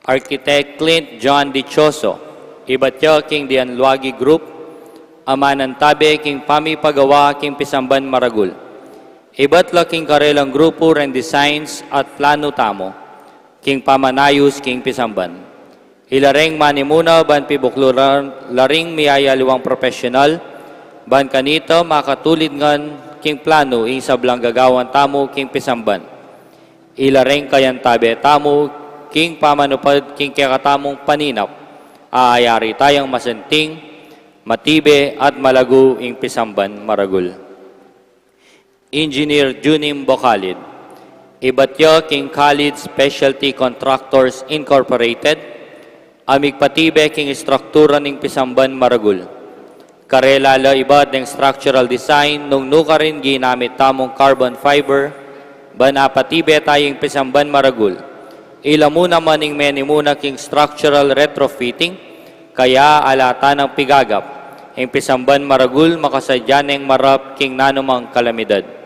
Architect Clint John Dichoso, ibat ya king Dianluagi Group, a manantabe king pamipagawa king pisamban maragul. Ibat la king karelang grupu reng designs at planu tamu king pamanayus king pisamban. Ila reng manimuna ban pibukluran la ring miyayaliwang profesional, ban kanita makatulid ngan king planu ing sablang gagawan tamu king pisamban. Ila reng kayantabe tamu king pamanupad king kekatamung paninap, a ayari tayang masanting, matibe at malagu ing pisamban maragul. Engineer Junim Bocalid, ibat ya king Khalid Specialty Contractors Incorporated, a migpatibe king istruktura ning pisamban maragul. Karela la ibat deng structural design nung nukarin ginamit tamung carbon fiber, ban apatibe taya ing pisamban maragul. Ila mu naman ing menimuna king structural retrofitting, kaya ala ta nang pigagap, ing pisamban maragul makasadya neng marap king nanumang kalamidad.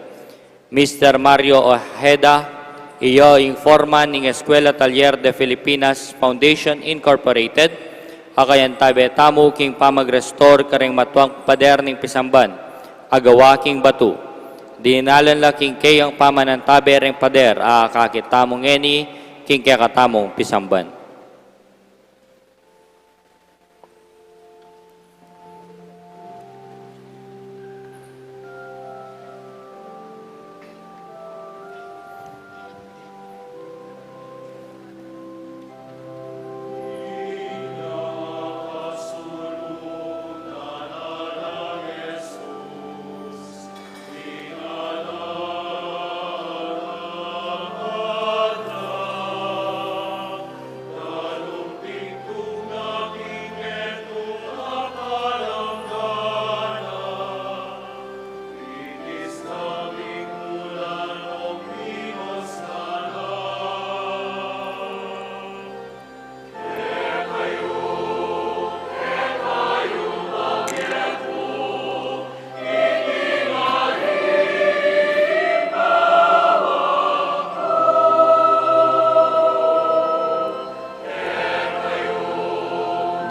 Mister Mario Ojeda, iya ing foreman ning Escuela Taller de Filipinas Foundation Incorporated, a kayantabe tamu king pamag-restore kareng matuang pader ning pisamban, a gawa king batu. Dinalan la king keyang pamanantabe reng pader, a akakit tamu ngeni king kekatamung pisamban.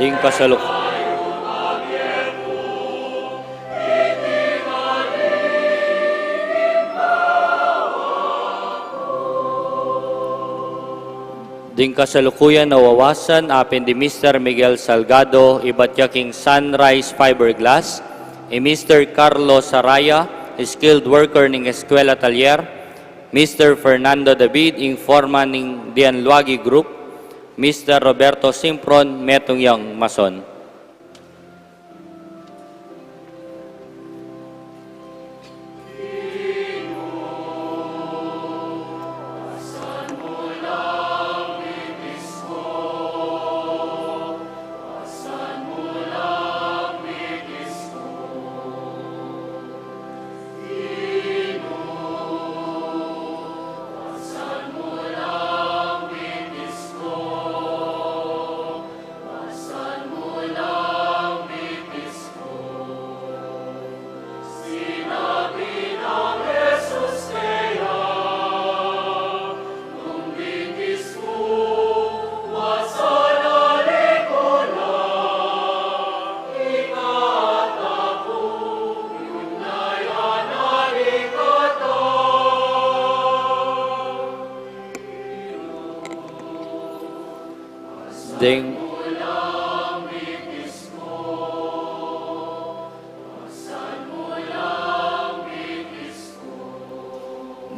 Ding kasaluk- Ding kasalukuyan a wawasan, apin di Mister Miguel Salgado, ibat ya king Sunrise Fiberglass, i Mister Carlo Saraya, skilled worker ning Escuela Taller, Mister Fernando David, ing foreman ning Dianluagi Group, Mister Roberto Simpron, metung yang mason. Ding,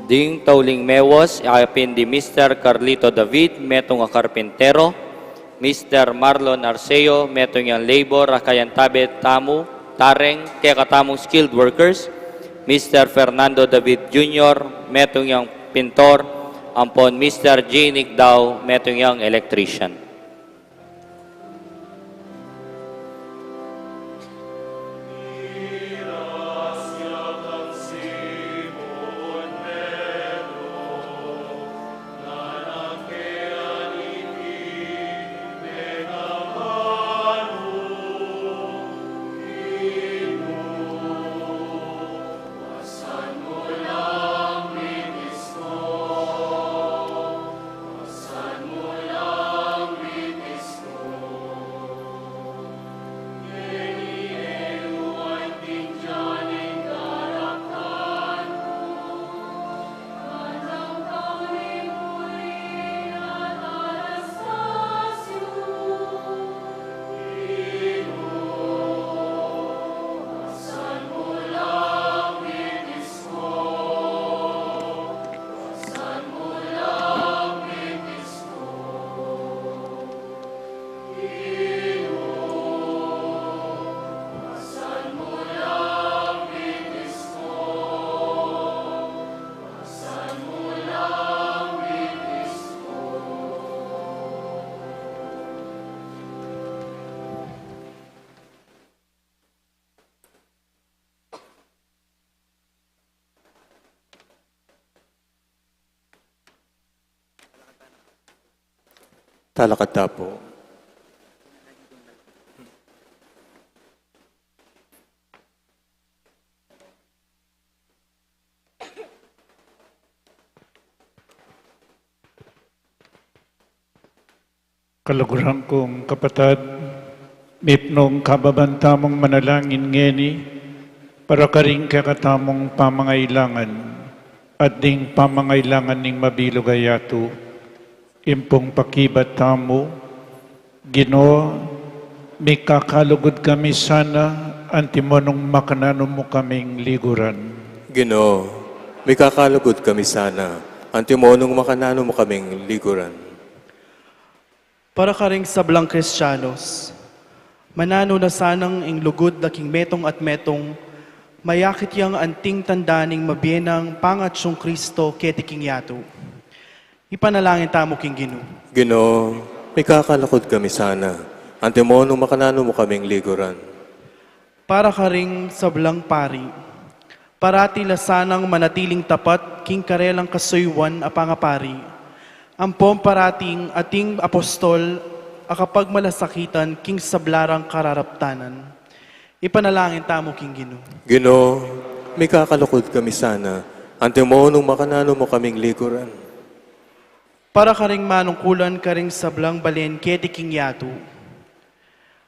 ding tauling mewas, apin di Mister Carlito David, metung a karpintero, Mister Marlon Arceo, metung yang labor, a kayantabe tamu, tareng, kekatamung skilled workers, Mister Fernando David Junior, metung yang pintor, ampon Mister J. Nick Dao, metung yang electrician. Talakad ta pu. Kaluguran kung kapatad, mipnung kababan tamung manalangin ngeni para karing kekatamung pamangailangan at ding pamangailangan ning mabilug a yatu. Impung pakibat tamu, Ginu, mikakalugud kami sana, antimo nung makananu mu kaming liguran. Ginu, mikakalugud kami sana, antimo nung makananu mu kaming liguran. Para karing sablang Kristianos, mananu na sanang ing lugud da king metung at metung, mayakit yang anting tanda ning mabie nang pangatyung Kristo keti king yatu. Ipanalangin tamu king Ginu. Ginu, mikakalugud kami sana, antimo nung makananu mu kaming liguran. Para karing sablang pari, parati la sanang manatiling tapat king karelang kasuyuan a pangapari, ampong parating ating apostol a kapagmalasakitan king sabla rang kararaptanan. Ipanalangin tamu king Ginu. Ginu, mikakalugud kami sana, antimo nung makananu mu kaming liguran. Para karing manungkulan karing sablang balen keti king yatu,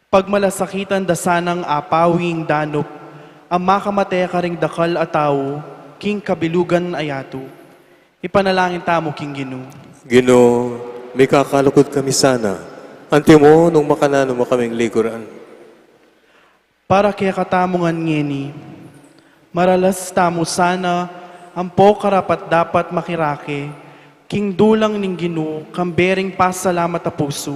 pagmalasakitan da sanang apawi ing danup a makamate karing dakal a tau king kabilugan a yatu. Ipanalangin tamu king Ginu. Ginu, mikakalugud kami sana, antimo nung makananu mu kaming liguran. Para kekatamu ngan ngeni, maralas tamu sana ampo karapat-dapat makirake king dulang ning Ginu kambe ring pasalamat a pusu,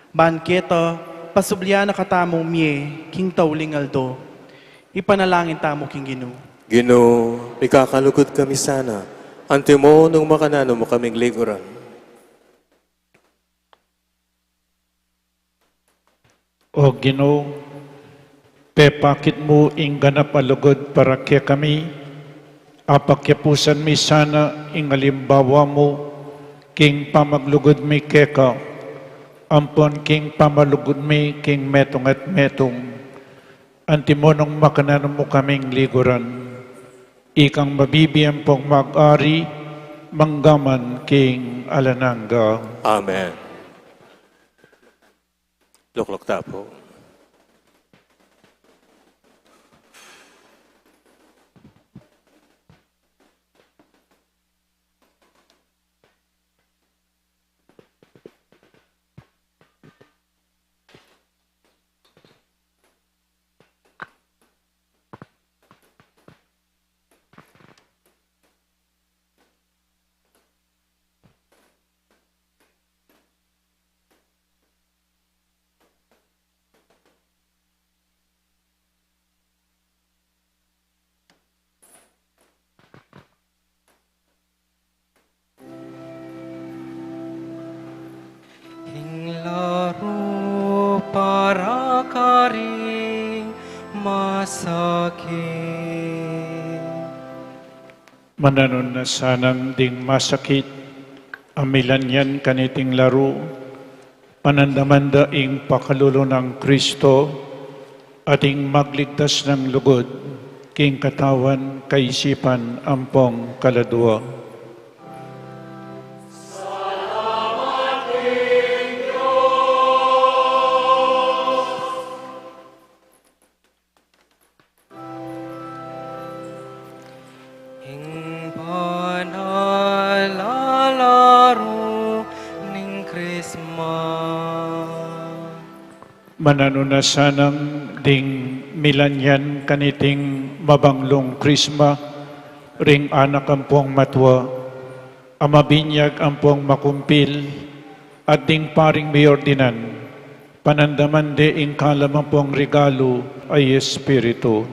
ban keta pasublian na katamung mie king tauling aldo. Ipanalangin tamu king Ginu. Ginu, mikakalugud kami sana, antimo nung makananu mu kaming liguran. O Ginu, pepakit mu ing ganap a lugud para kekami, apakiapusan mi sana ing alimbawa mu king pamaglugud mi keka, ampon king pamalugud mi king metung at metung, antimo nung makananu mu kaming liguran. Ikang mabibie ampong mag-ari, mangga man king alang angga. Amen. Lukluk ta pu. Ing laru para karing masakit. Mananu na sanang ding masakit a milanyan kaniting laru, panandaman da ing pakalulu nang Kristo, at ing magligtas nang lugud, king katawan, kaisipan, ampong kaladua. Ing banal a laru ning Krisma. Mananu na sanang ding milanyan kaniting mabanglung Krisma, ring anak ampong matua, a mabinyag ampong makumpil, at ding paring miordinan, panandaman de ing kalam ampong regalu a Espiritu.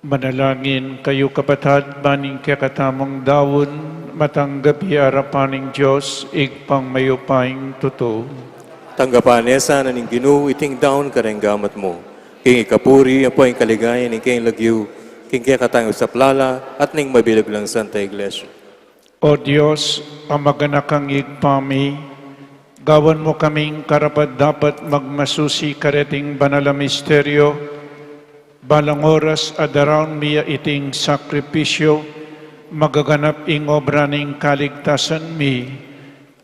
Manalangin kayu, kapatad, ban ing kekatamung daun matanggap ya arapan ning Dios, Ibpang mayupayang tutu. Tanggapan na sana ning Ginu iting daun kareng gamat mu, king ikapuri ampo ing kaligayan ning kayang lagyu, king kekatang saplala at ning mabilug lang Santa Iglesia. O Dios, a maganakang Ibpa mi, gawan mu kaming karapat-dapat magmasusi kareting banal a misteryo, balang oras a daraun mi ya iting sakripisyo, magaganap ing obra ning kaligtasan mi.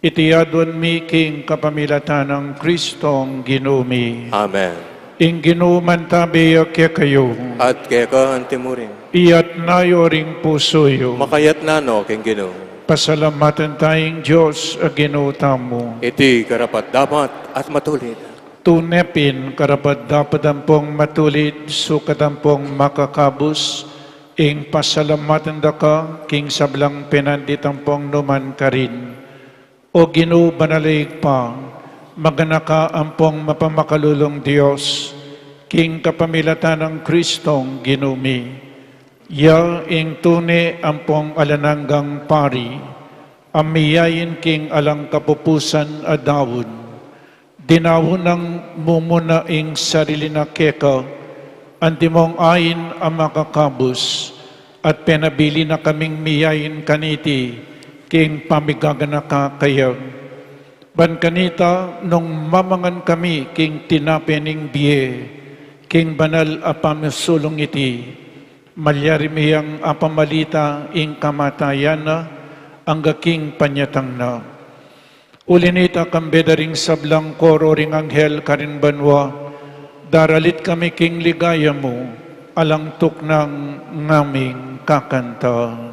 Iti aduan mi king kapamilatan nang Kristong Ginu mi. Amen. Ing Ginu mantabe ya kekayu. At keka antimurin. Iyatas yu ring pusu yu. Makayatas no king Ginu. Pasalamatan taya ing Dios a Ginu tamu. Iti karapat-dapat at matulid. Tune pin karapat-dapat ampong matulid, sukat ampong makakabus, ing pasalamatan da ka king sablang penandit ampong numan karin. O Ginu, banal a Ibpa, maganaka ampong mapamakalulung Dios, king kapamilatan nang Kristong Ginu mi. Ya ing tune ampong alang anggang pari, a miyain king alang kapupusan a daun. Dinaun nang mumuna ing sarili na keka, antimong ain a makakabus, at penabilin na kaming miyain kaniti, king pamigaganaka kaya. Ban kanita, nung mamangan kami king tinape ning bie, king banal a pamisulung iti, malyari mi yang apamalita ing kamatayan na, angga king panyatang na. Uli nita, kambe da ring sablang koro ring anghel karin banua, daralit kami king ligaya mu, alang tuknang ngaming kakanta.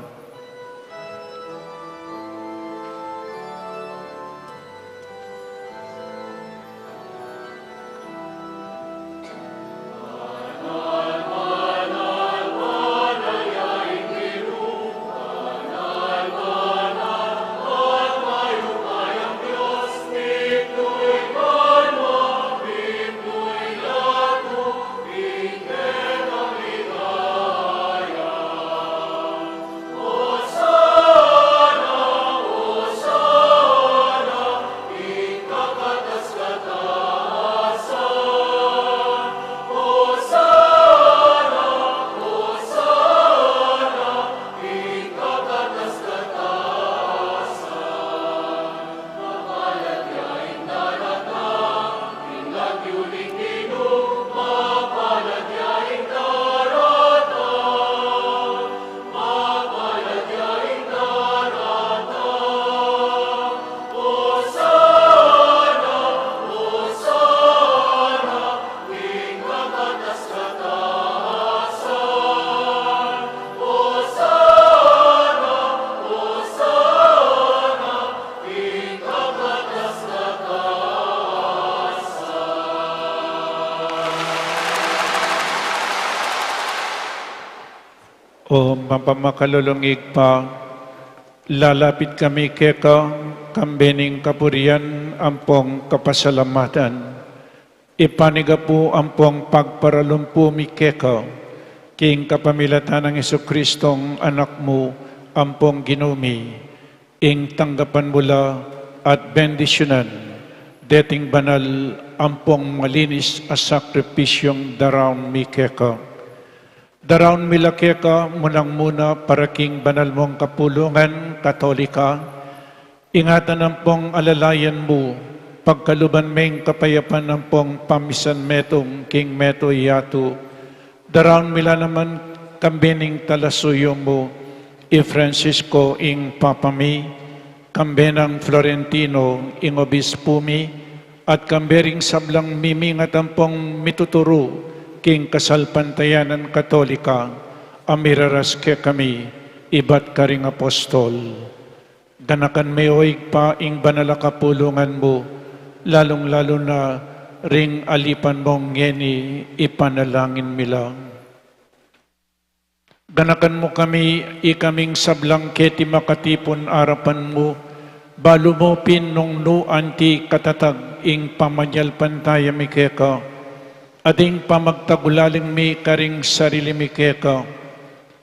O mapamakalulung Ibpa, lalapit kami keka, kambe ning kapurian ampong kapasalamatan. Ipanyawad pu ampong pagparalumpu mi keka, king kapamilatan nang Jesucristong Anak mu, ampong Ginu mi, ing tanggapan mu la at bendisyunan deting banal ampong malinis a sakripisyung daraun mi keka. Daraun mi la keka munang muna para king banal mung kapulungan Katolika, ingatan ampong alalayan mu, pagkaluban meng kapayapan ampong pamisan metung king meto yatu. Daraun mi la naman kambe ning talasuyu mu, i Francisco ing Papa mi, kambe nang Florentino ing Obispu mi, at kambe ring sablang mimingat ampong mituturu king kasalpantayanan Katolika, a miraras kekami ibat karing apostol. Ganakan me, o Ibpa, ing banal a kapulungan mu, lalung-lalu na ring alipan mung ngeni, ipanalangin mi la. Ganakan mu kami, ikaming sablang keti makatipun arapan mu, balu mu pin nung nu anti katatag ing pamanyalpantaya mi keka, At ing pamagtagulaling mi karing sarili mi keka,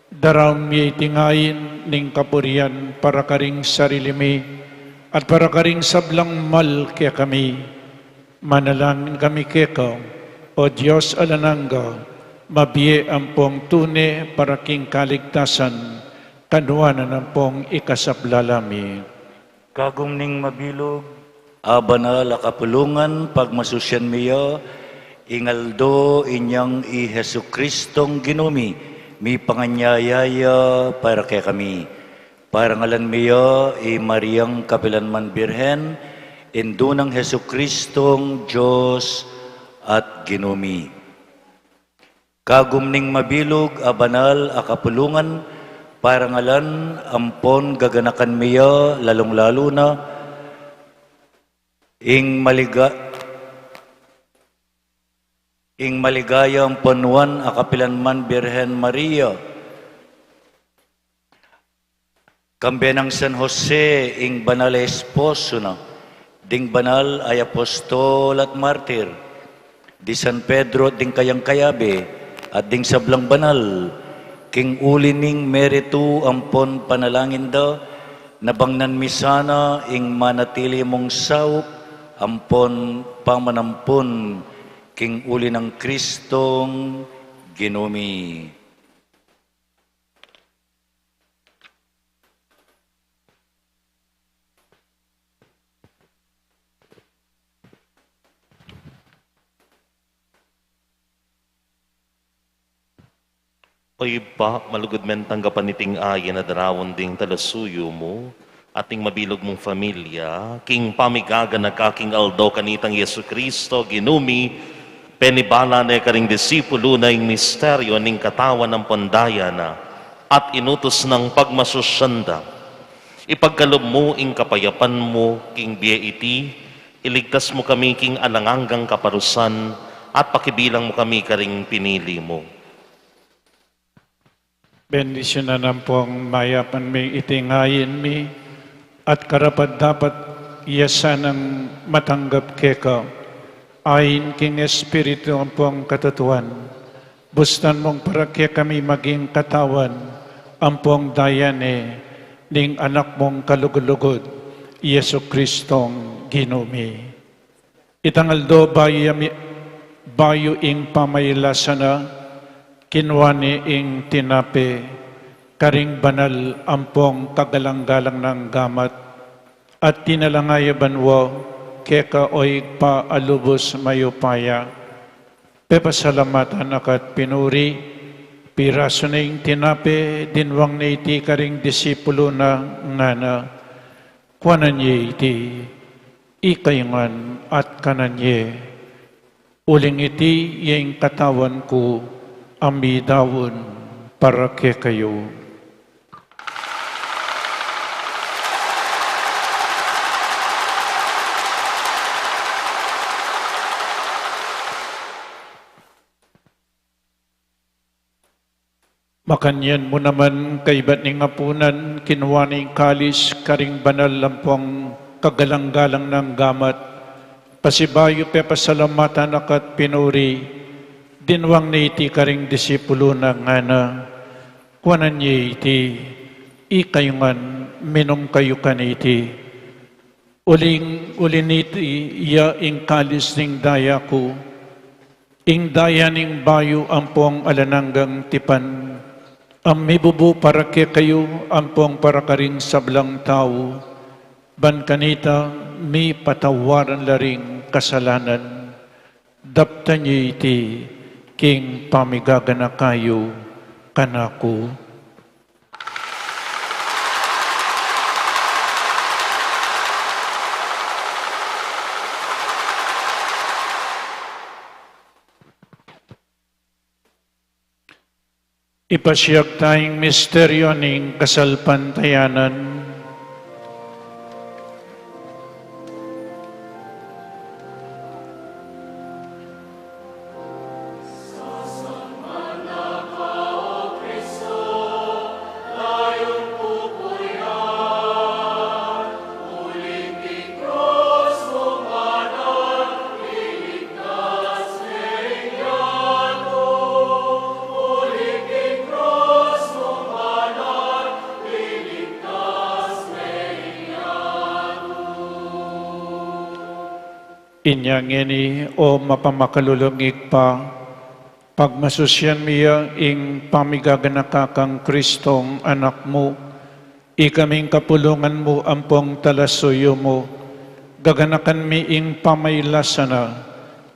daraun mi iti ngain ning kapurian para karing sarili mi at para karing sablang mal kekami. Manalangin kami keka, O Dios alang angga, mabie ampong tune para king kaligtasan, kanuanan ampong ikasaplala mi. Kagum ning mabilug a banal a kapulungan, pagmasusyan mi ya ing aldo inyang i Jesucristong Ginu mi, mipanganyaya ya para kekami. Parangalan mi ya i Mariang kapilanman Birhen, indu nang Jesucristong Dios at Ginu mi. Kagum ning mabilug a banal a kapulungan, parangalan ampon gaganakan mi ya, lalung-lalu na ing maliga-, ing maligaya ampon nuan a kapilanman Birhen Maria, kambe nang San Jose, ing banal a esposo na, ding banal a apostol at martir, di San Pedro at ding kayang kayabe, at ding sablang banal, king uli ning meritu ampon panalangin da, nabangnan mi sana ing manatili mung saup ampon pamanampun king uli nang Cristong Ginu mi. O Ibpa, malugud meng tanggapan iting ayin a daraun ding talasuyu mu at ning mabilug mung familia, king pamigaganaka king aldo kanitang Jesucristo, Ginu mi, penibala ne karing disipulu na ing misteryu ning katawan ampon daya na, at inutus nang pagmasusyan da. Ipagkalub mu ing kapayapan mu king bie iti, iligtas mu kami king alang anggang kaparusan, at pakibilang mu kami karing pinili mu. Bendisyunan ampong mayapan mi iti ngain mi, at karapat-dapat ya sanang matanggap keka, ain king Espiritu ampong katutuan, bustan mung para kekami maging katawan ampong daya ne ning Anak mung kalugud-lugud, Jesucristong Ginu mi. Itang aldo bayu ya mi-, bayu ing pamailasan na, kinua ne ing tinape, karing banal ampong kagalang-galang nang gamat, at tinalanga ya banua, keka o Ibpa a lubus mayupaya. Pepasalamatan na ka't pinuri, pirasu ne ing tinape, dinwang ne iti karing disipulu na, ngana, kuanan ye iti, ikayu ngan at kanan ye. Uling iti ya ing katawan ku a midaun para kekayu. Makanyan mu naman kaibat ning apunan, kinua ne ing kalis, karing banal ampong kagalang-galang nang gamat, pasibayu pepasalamatan na ka't pinuri, dinwang ne iti karing disipulu na, ngana, kuanan ye iti, ikayu ngan minum kayu kaniti. Uling, uli niti ya ing kalis ning daya ku, ing daya ning bayu ampong alang anggang tipan, a mibubu para kekayu ampong para karing sablang tau, ban kanita mipatawaran la ring kasalanan. Daptan ye iti king pamigaganaka yu kanaku. Ipasiag ta ing misteryu ning kasalpantayanan. Inya ngeni, o mapamakalulung Ibpa, pagmasusyan mi ya ing pamigaganaka kang Kristong Anak mu, ikaming kapulungan mu ampong talasuyu mu, gaganakan mi ing pamailasan na,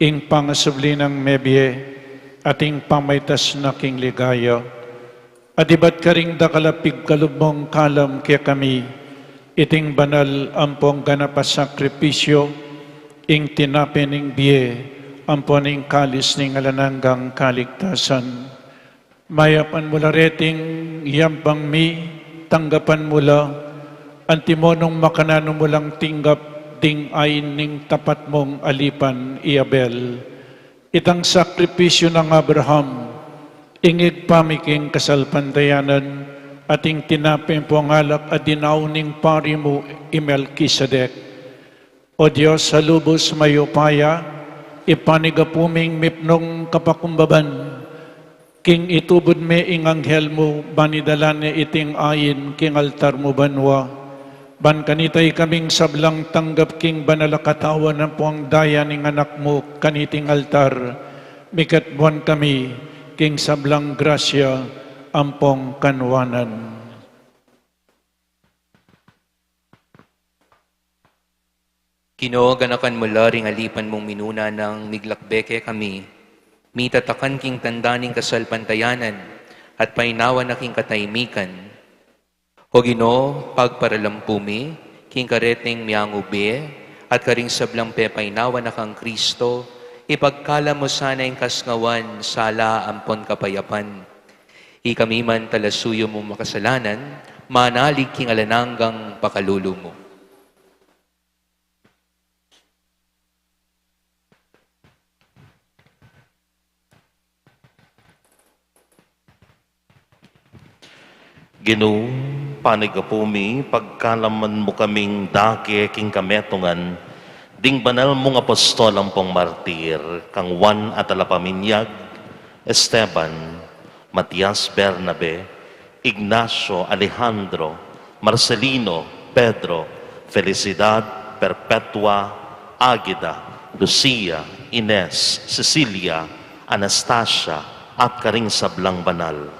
ing pangasubli nang mebie, at ing pamaitas na king ligaya. At ibat karing dakal a pigkalub mung kalam kekami, iting banal ampong ganap a sakripisyo, ing tinape ning bie, ampon ing kalis ning alang anggang kaligtasan. Mayapan mu la reting yambang mi, tanggapan mu la, antimo nung makananu mu lang tinggap ding ain ning tapat mung alipan i Abel. Itang sakripisyu nang Abraham, ing Ibpa mi king kasalpantayanan, at ing tinape ampong alak a dinaun ning pari mu i Melkisedek. O Dios a lubus mayupaya, ipanyawad mung mipnung kapakumbaban, king itubud me ing anghel mu, ban idala ne iting ain king altar mu banua. Ban kanita ikaming sablang tanggap king banal a katawan ampong daya ning Anak mu kaniting altar, mikatmuan kami king sablang grasya ampong kanuanan. Ginu, ganakan mu la ring alipan mung minuna nang miglakbe kekami, mitatakan king tanda ning kasalpantayanan, at painawa na king katahimikan. O Ginu, pagparalampu mi king kareting miangubie, at karing sablang pepainawa na kang Kristo, ipagkalam mu sana ing kasngawan, sala ampon kapayapan. Ikami man talasuyu mung makasalanan, manalig king alang anggang pakalulu mu. Ginu, panyawad mi, pagkalaman mu kaming dake king kametungan ding banal mung apostol ampong martir, kang Juan a Talapaminyag, Esteban, Matias, Bernabe, Ignacio, Alejandro, Marcelino, Pedro, Felicidad, Perpetua, Agida, Lucia, Ines, Cecilia, Anastasia, at karing sablang banal.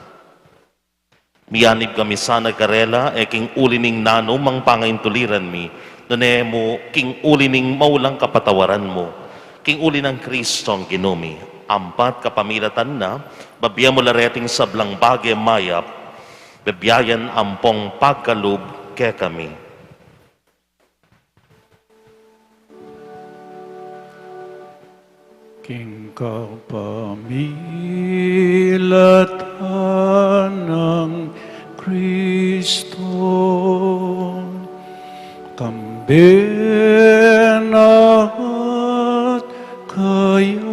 Miyanib kami sana karela, e king uli ning nanumang pangaintuliran mi, nune mu king uli ning maulang kapatawaran mu, king uli nang Kristong Ginu mi, ampat kapamilatan na, bibie mu la reting sablang bage mayap, bibie yan ampong pagkalub kekami. King kapamilatan nang Kristo, kambe na at kaya,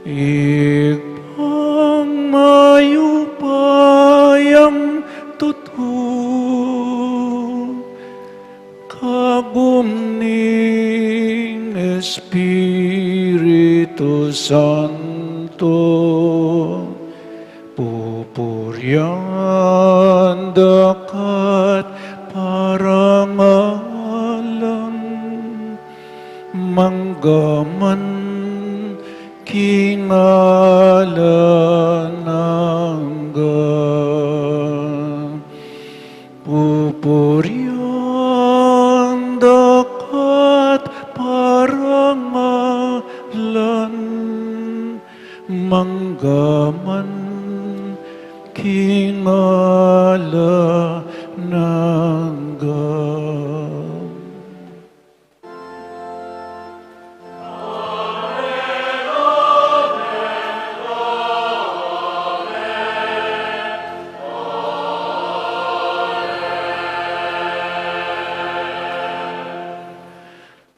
Ibpang mayupayang tutu, kabud ning Espiritu Santo, pupurian da ka at parangalan, mangga man king alang angga. Pupurian da ka at parangalan, mangga man king alang angga.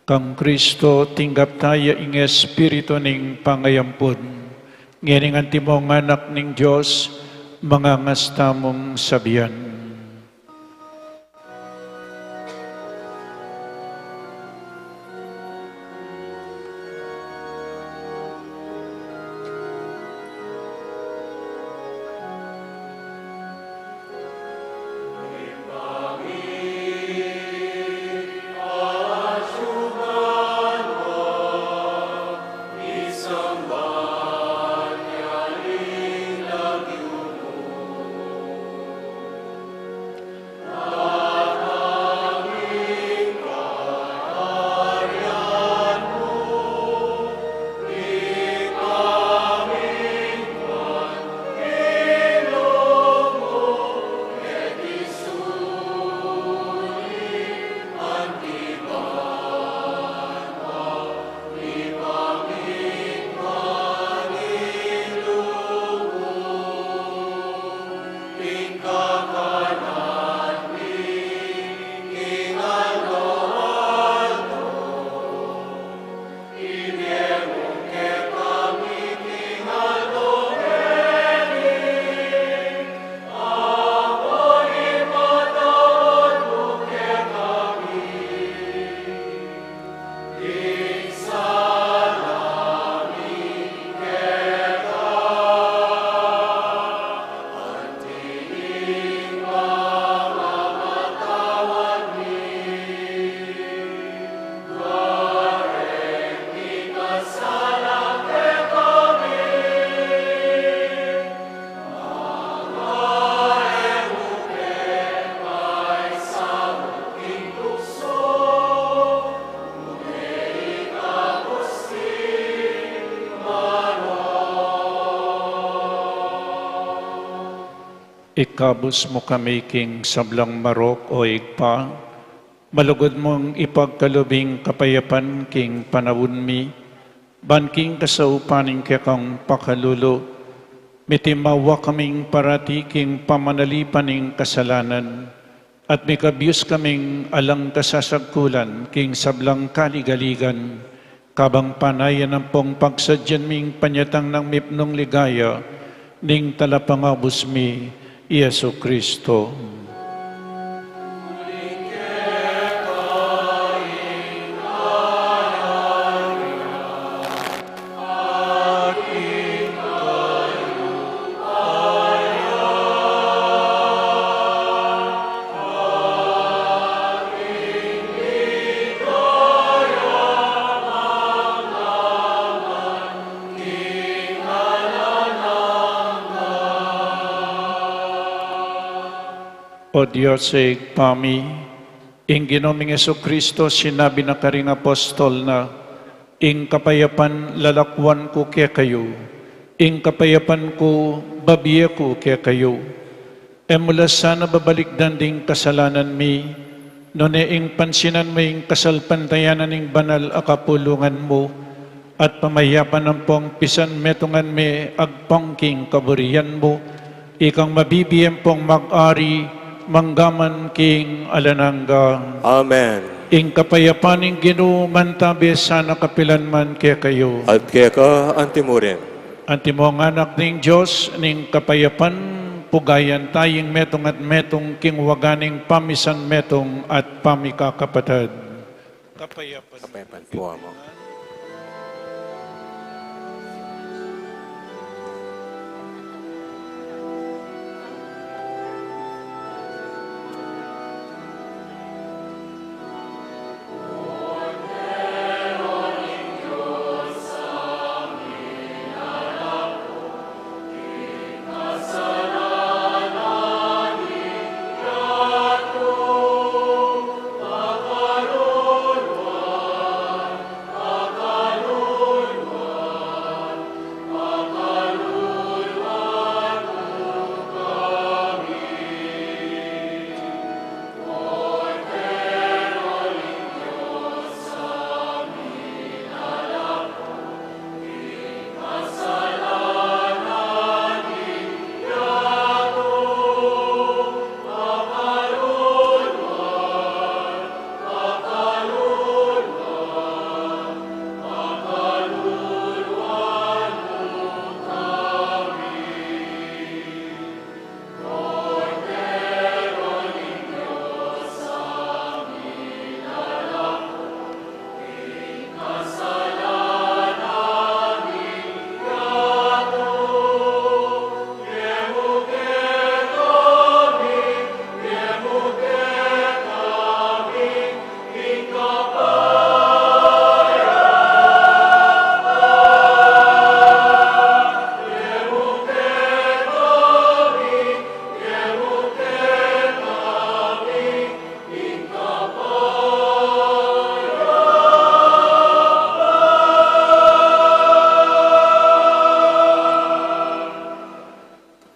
Kang Kristo, tinggap taya ing Espiritu ning pangayampun. Ngening antimong anak ning Dios, mangangas tamung sabian. Ikabus mu kami king sablang marok, o Ibpa, malugud mung ipagkalub ing kapayapan king panaun mi, ban king kasaupan ning kekang pakalulu, mitimawa kaming parati king pamanalipan ning kasalanan, at mikabius kaming alang kasasagkulan king sablang kaligaligan, kabang panayan ampong pagsadyan ming panyatang nang mipnung ligaya ning Talapangabus mi, Jesu Kristo. O Dios, Ibpa mi, ing Ginu ming Jesucristo, sinabi na karing apostol na, "Ing kapayapan lalakwan ku kekayu, ing kapayapan ku babie ku kekayu." E mu la sana babalikdan ding kasalanan mi, nune ing pansinan mu ing kasalpantayanan ning banal a kapulungan mu, at pamayapan ampong pisan metungan me agpang king kaburian mu, ikang mabibie ampong mag-ari manggaman king alang angga. Amen. Ing kapayapan ning Ginu mantabe sana kapilan man kekayu. At keka anti mu rin. Antimo ngan, anak ning Dios, ning kapayapan, pugayan taya ing metung at metung king waga ning pamisan metung at pamikakapatad. Kapayapan. Kapayapan po, Ama.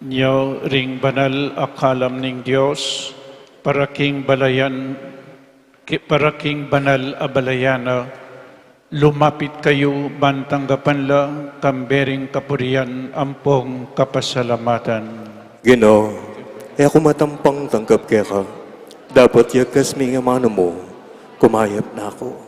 Nyo ring banal a kalam ning Dios, para king balayan, ki-, para king banal a balayan na, lumapit kayu ban tanggapan la, kambe ring kapurian ampong kapasalamatan. Ginu, e ku matampang tanggap keka, dapot yagkas mu ing amanu mu, kumayap na ku.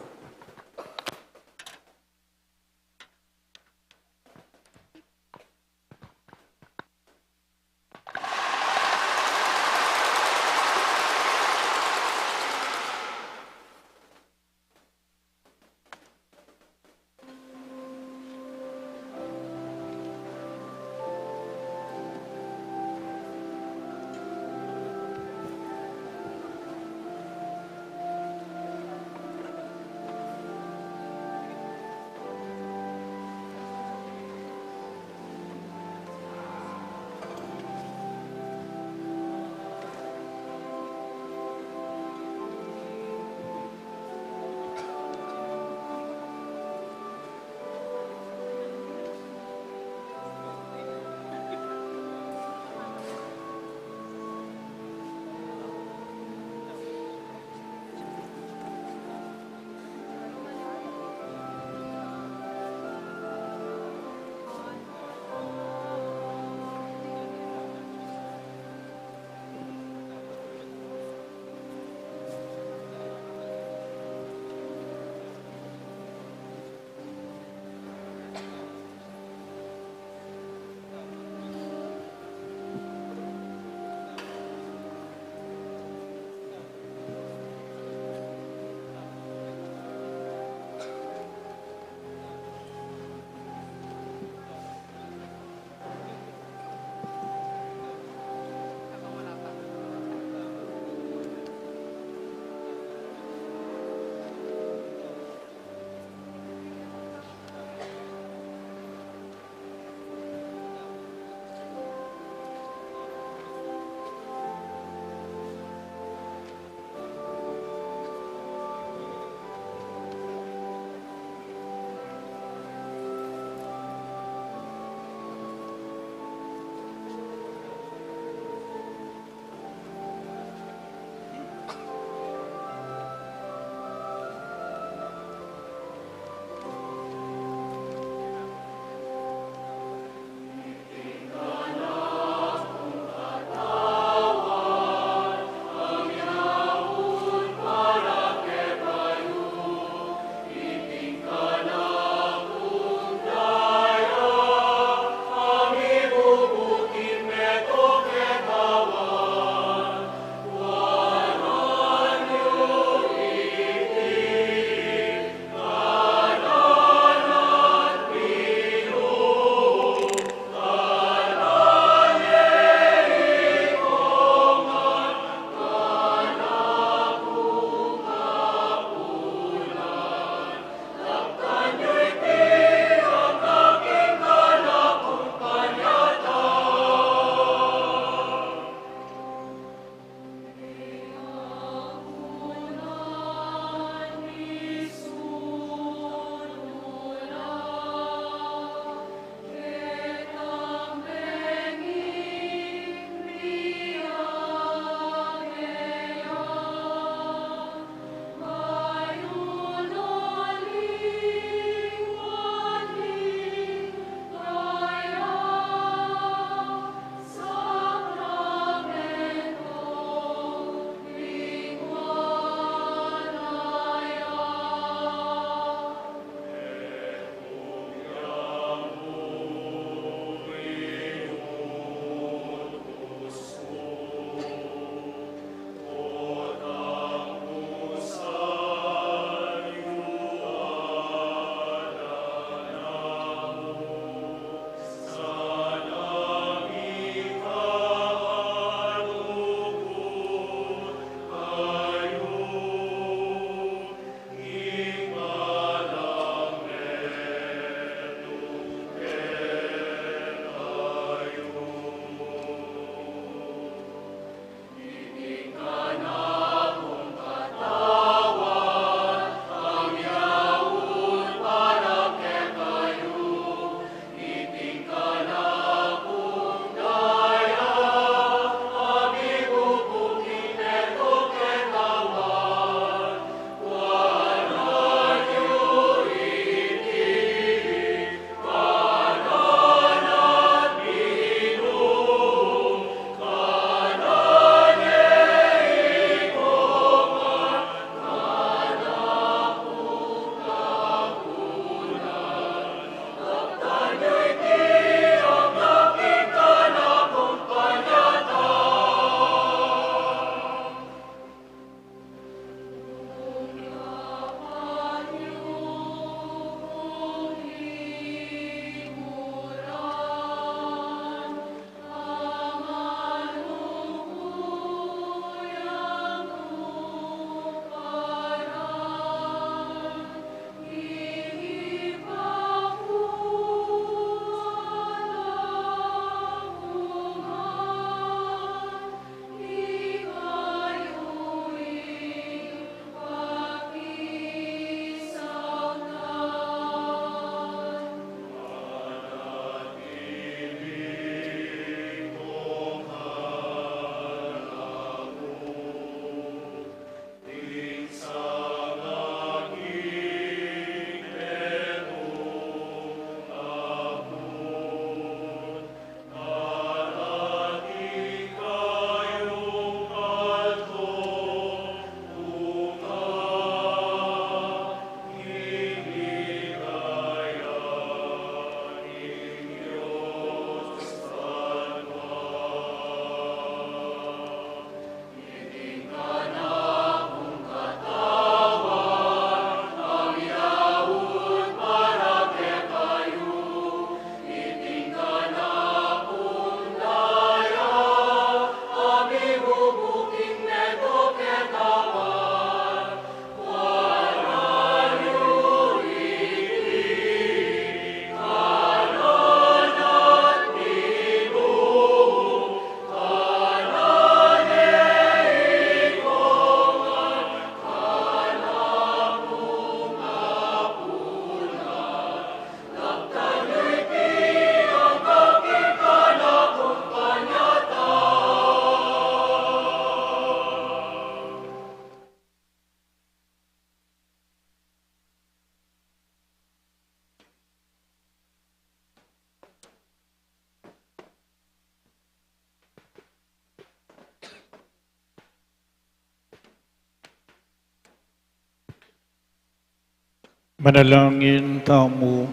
Manalangin tamu.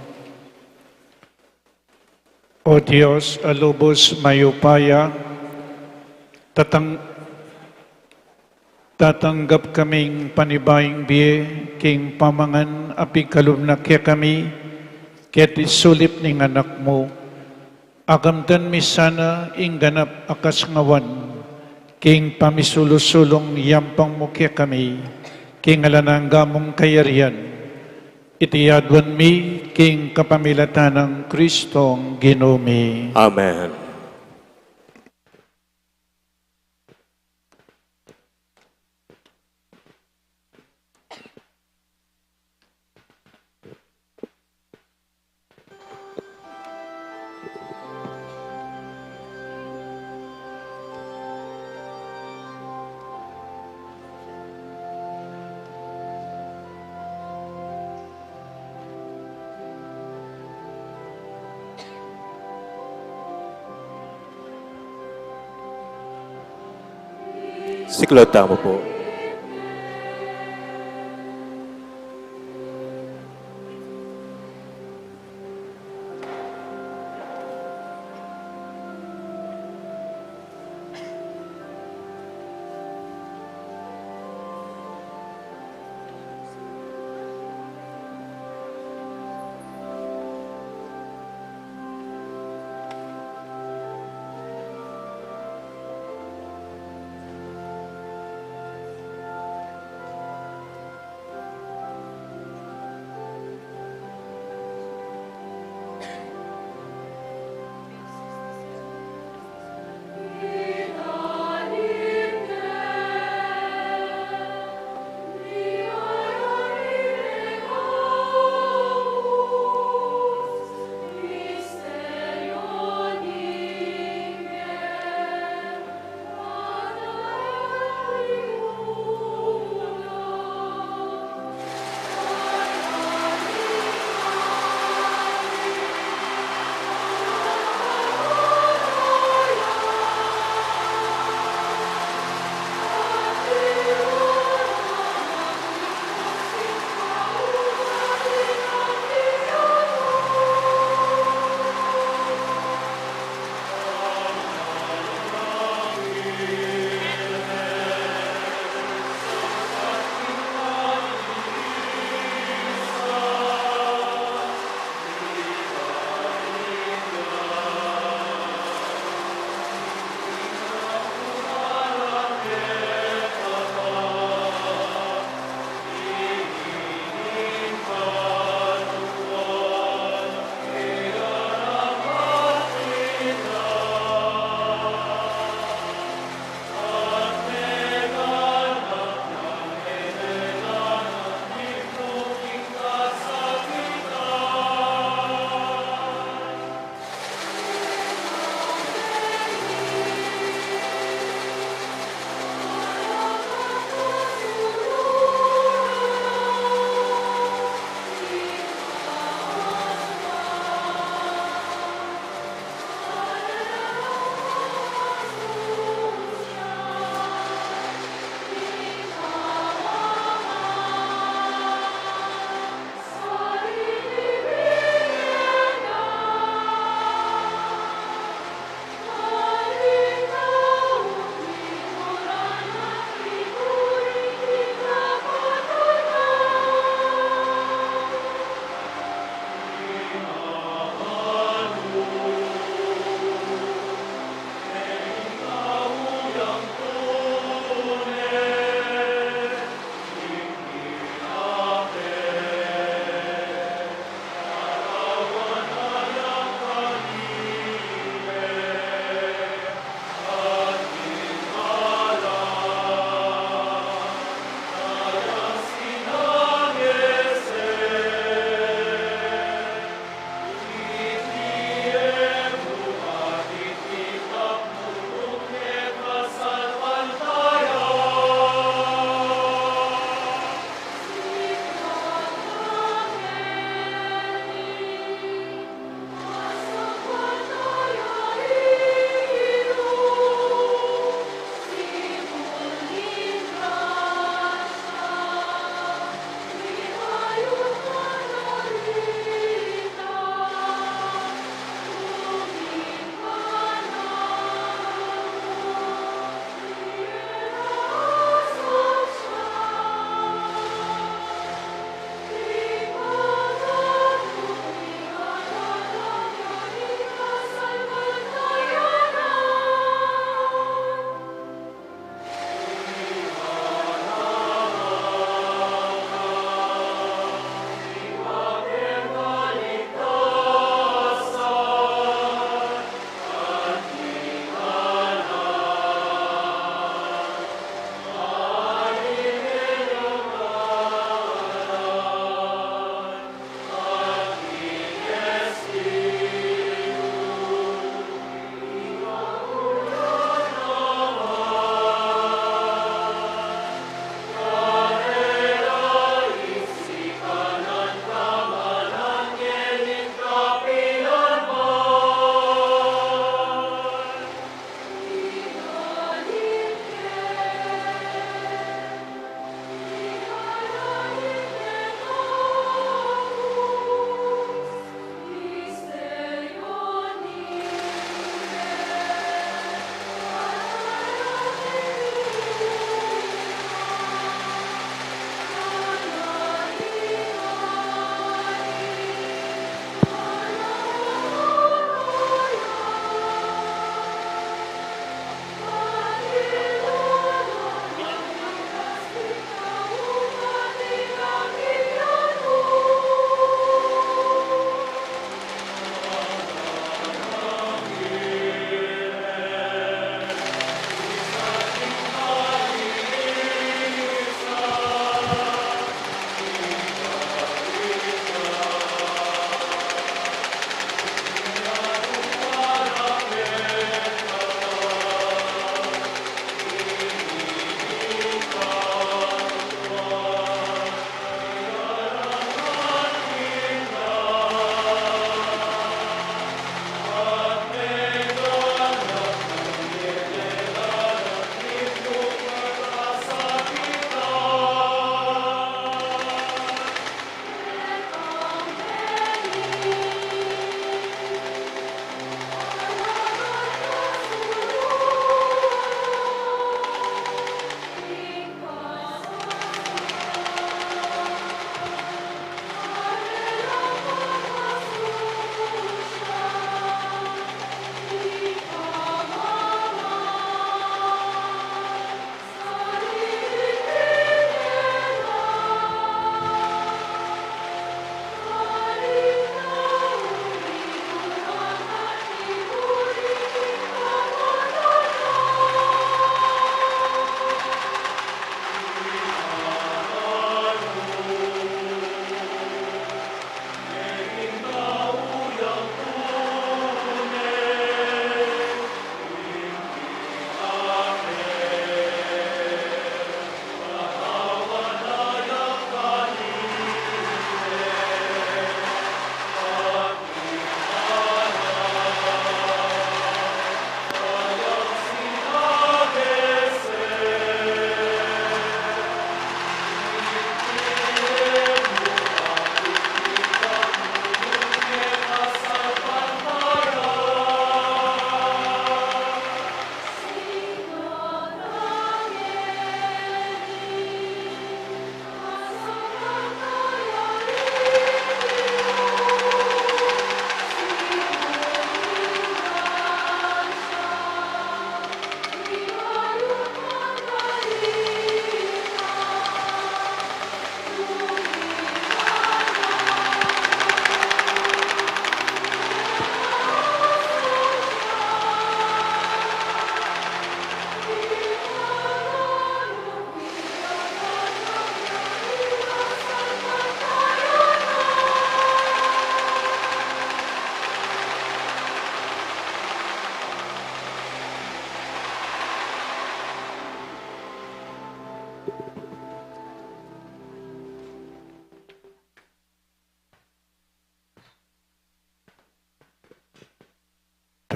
O Dios a lubos mayupaya, tatang-, tatanggap kaming panibayung bie king pamangan a pigkalub na kekami keti sulip ning Anak mu. Akamtan mi sana ing ganap a kasngawan king pamisulu-sulung yampang mu kekami, king alang angga mung kayarian. Iti aduan mi king kapamilatan nang Kristong Ginu mi. Amen. Siklaud tamu pu.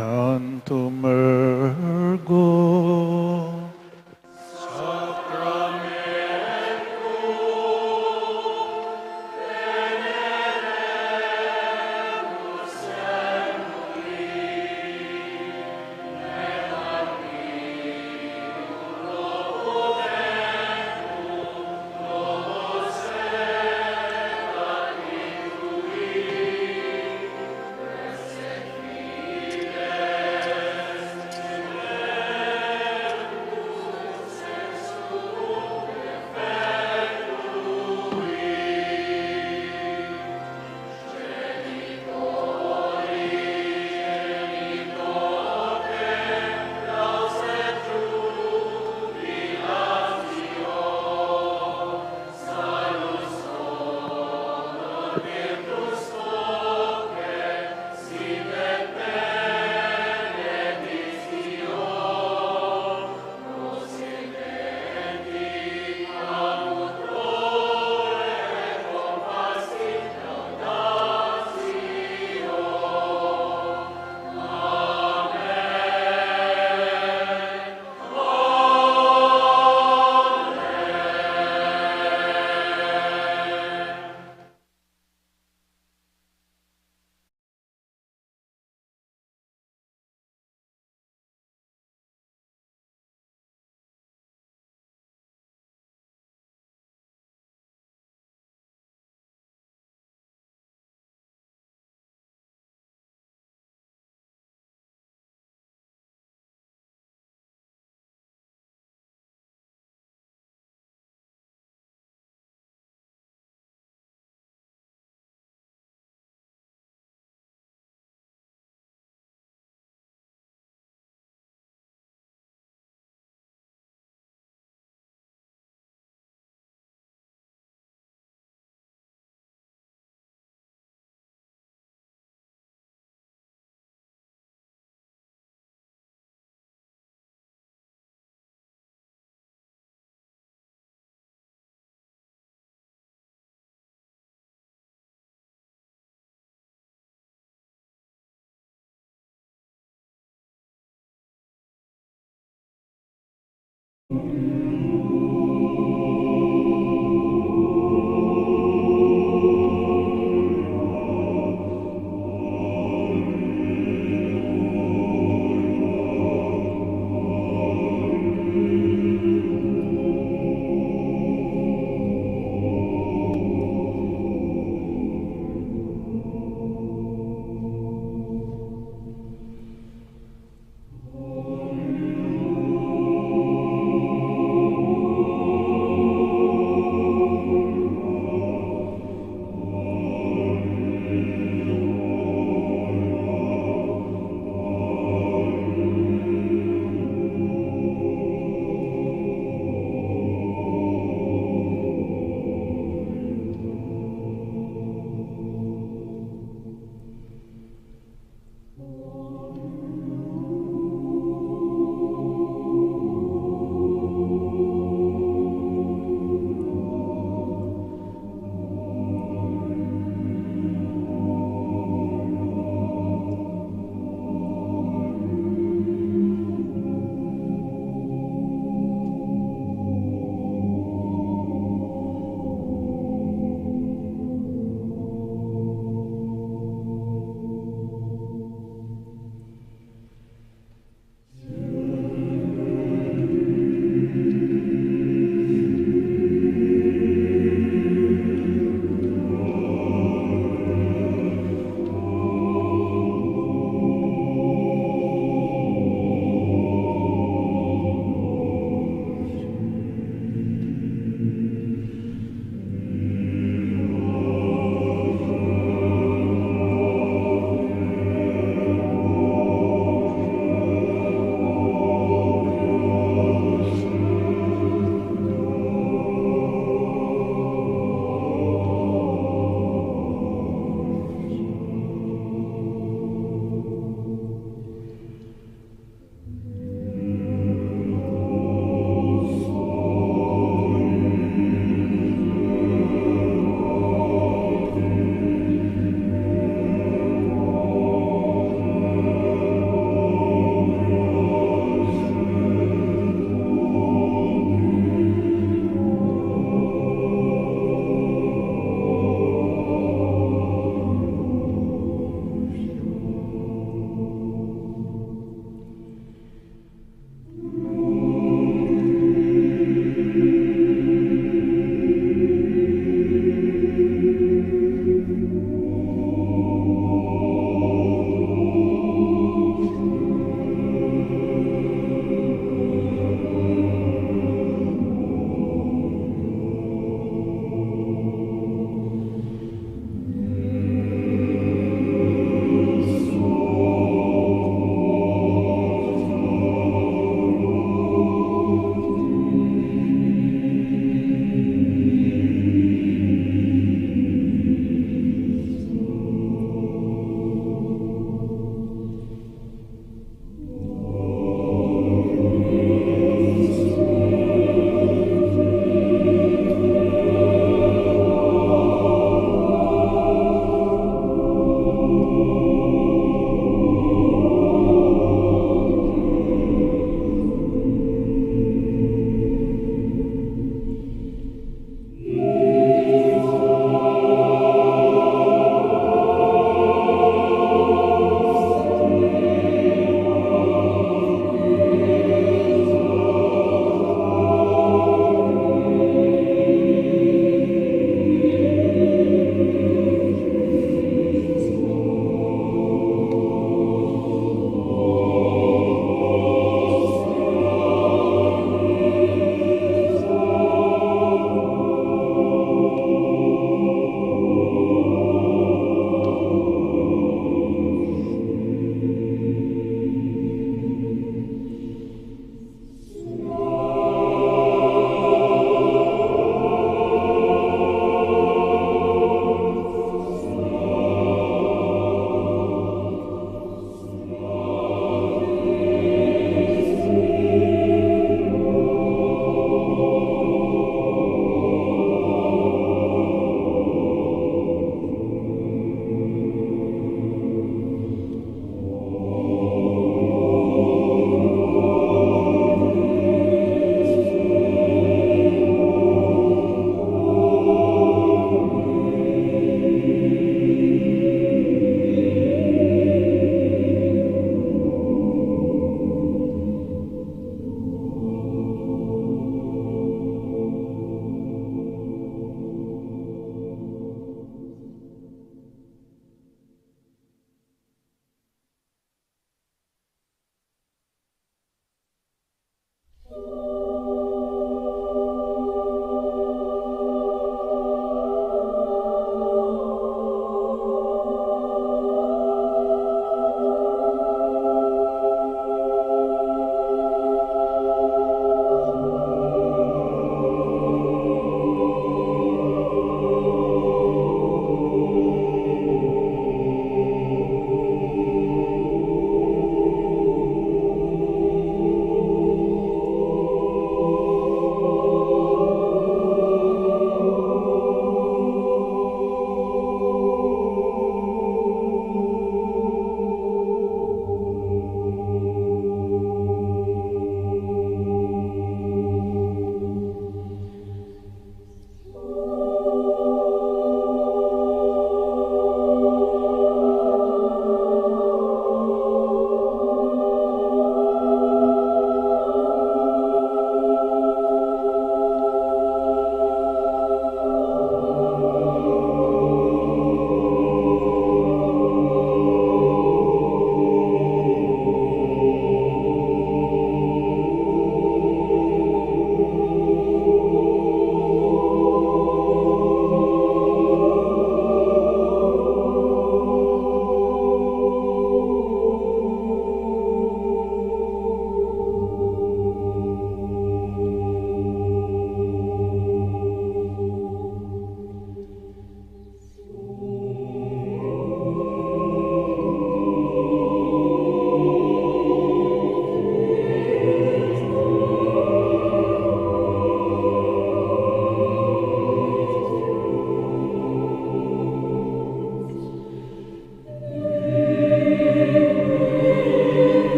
Tantum ergo.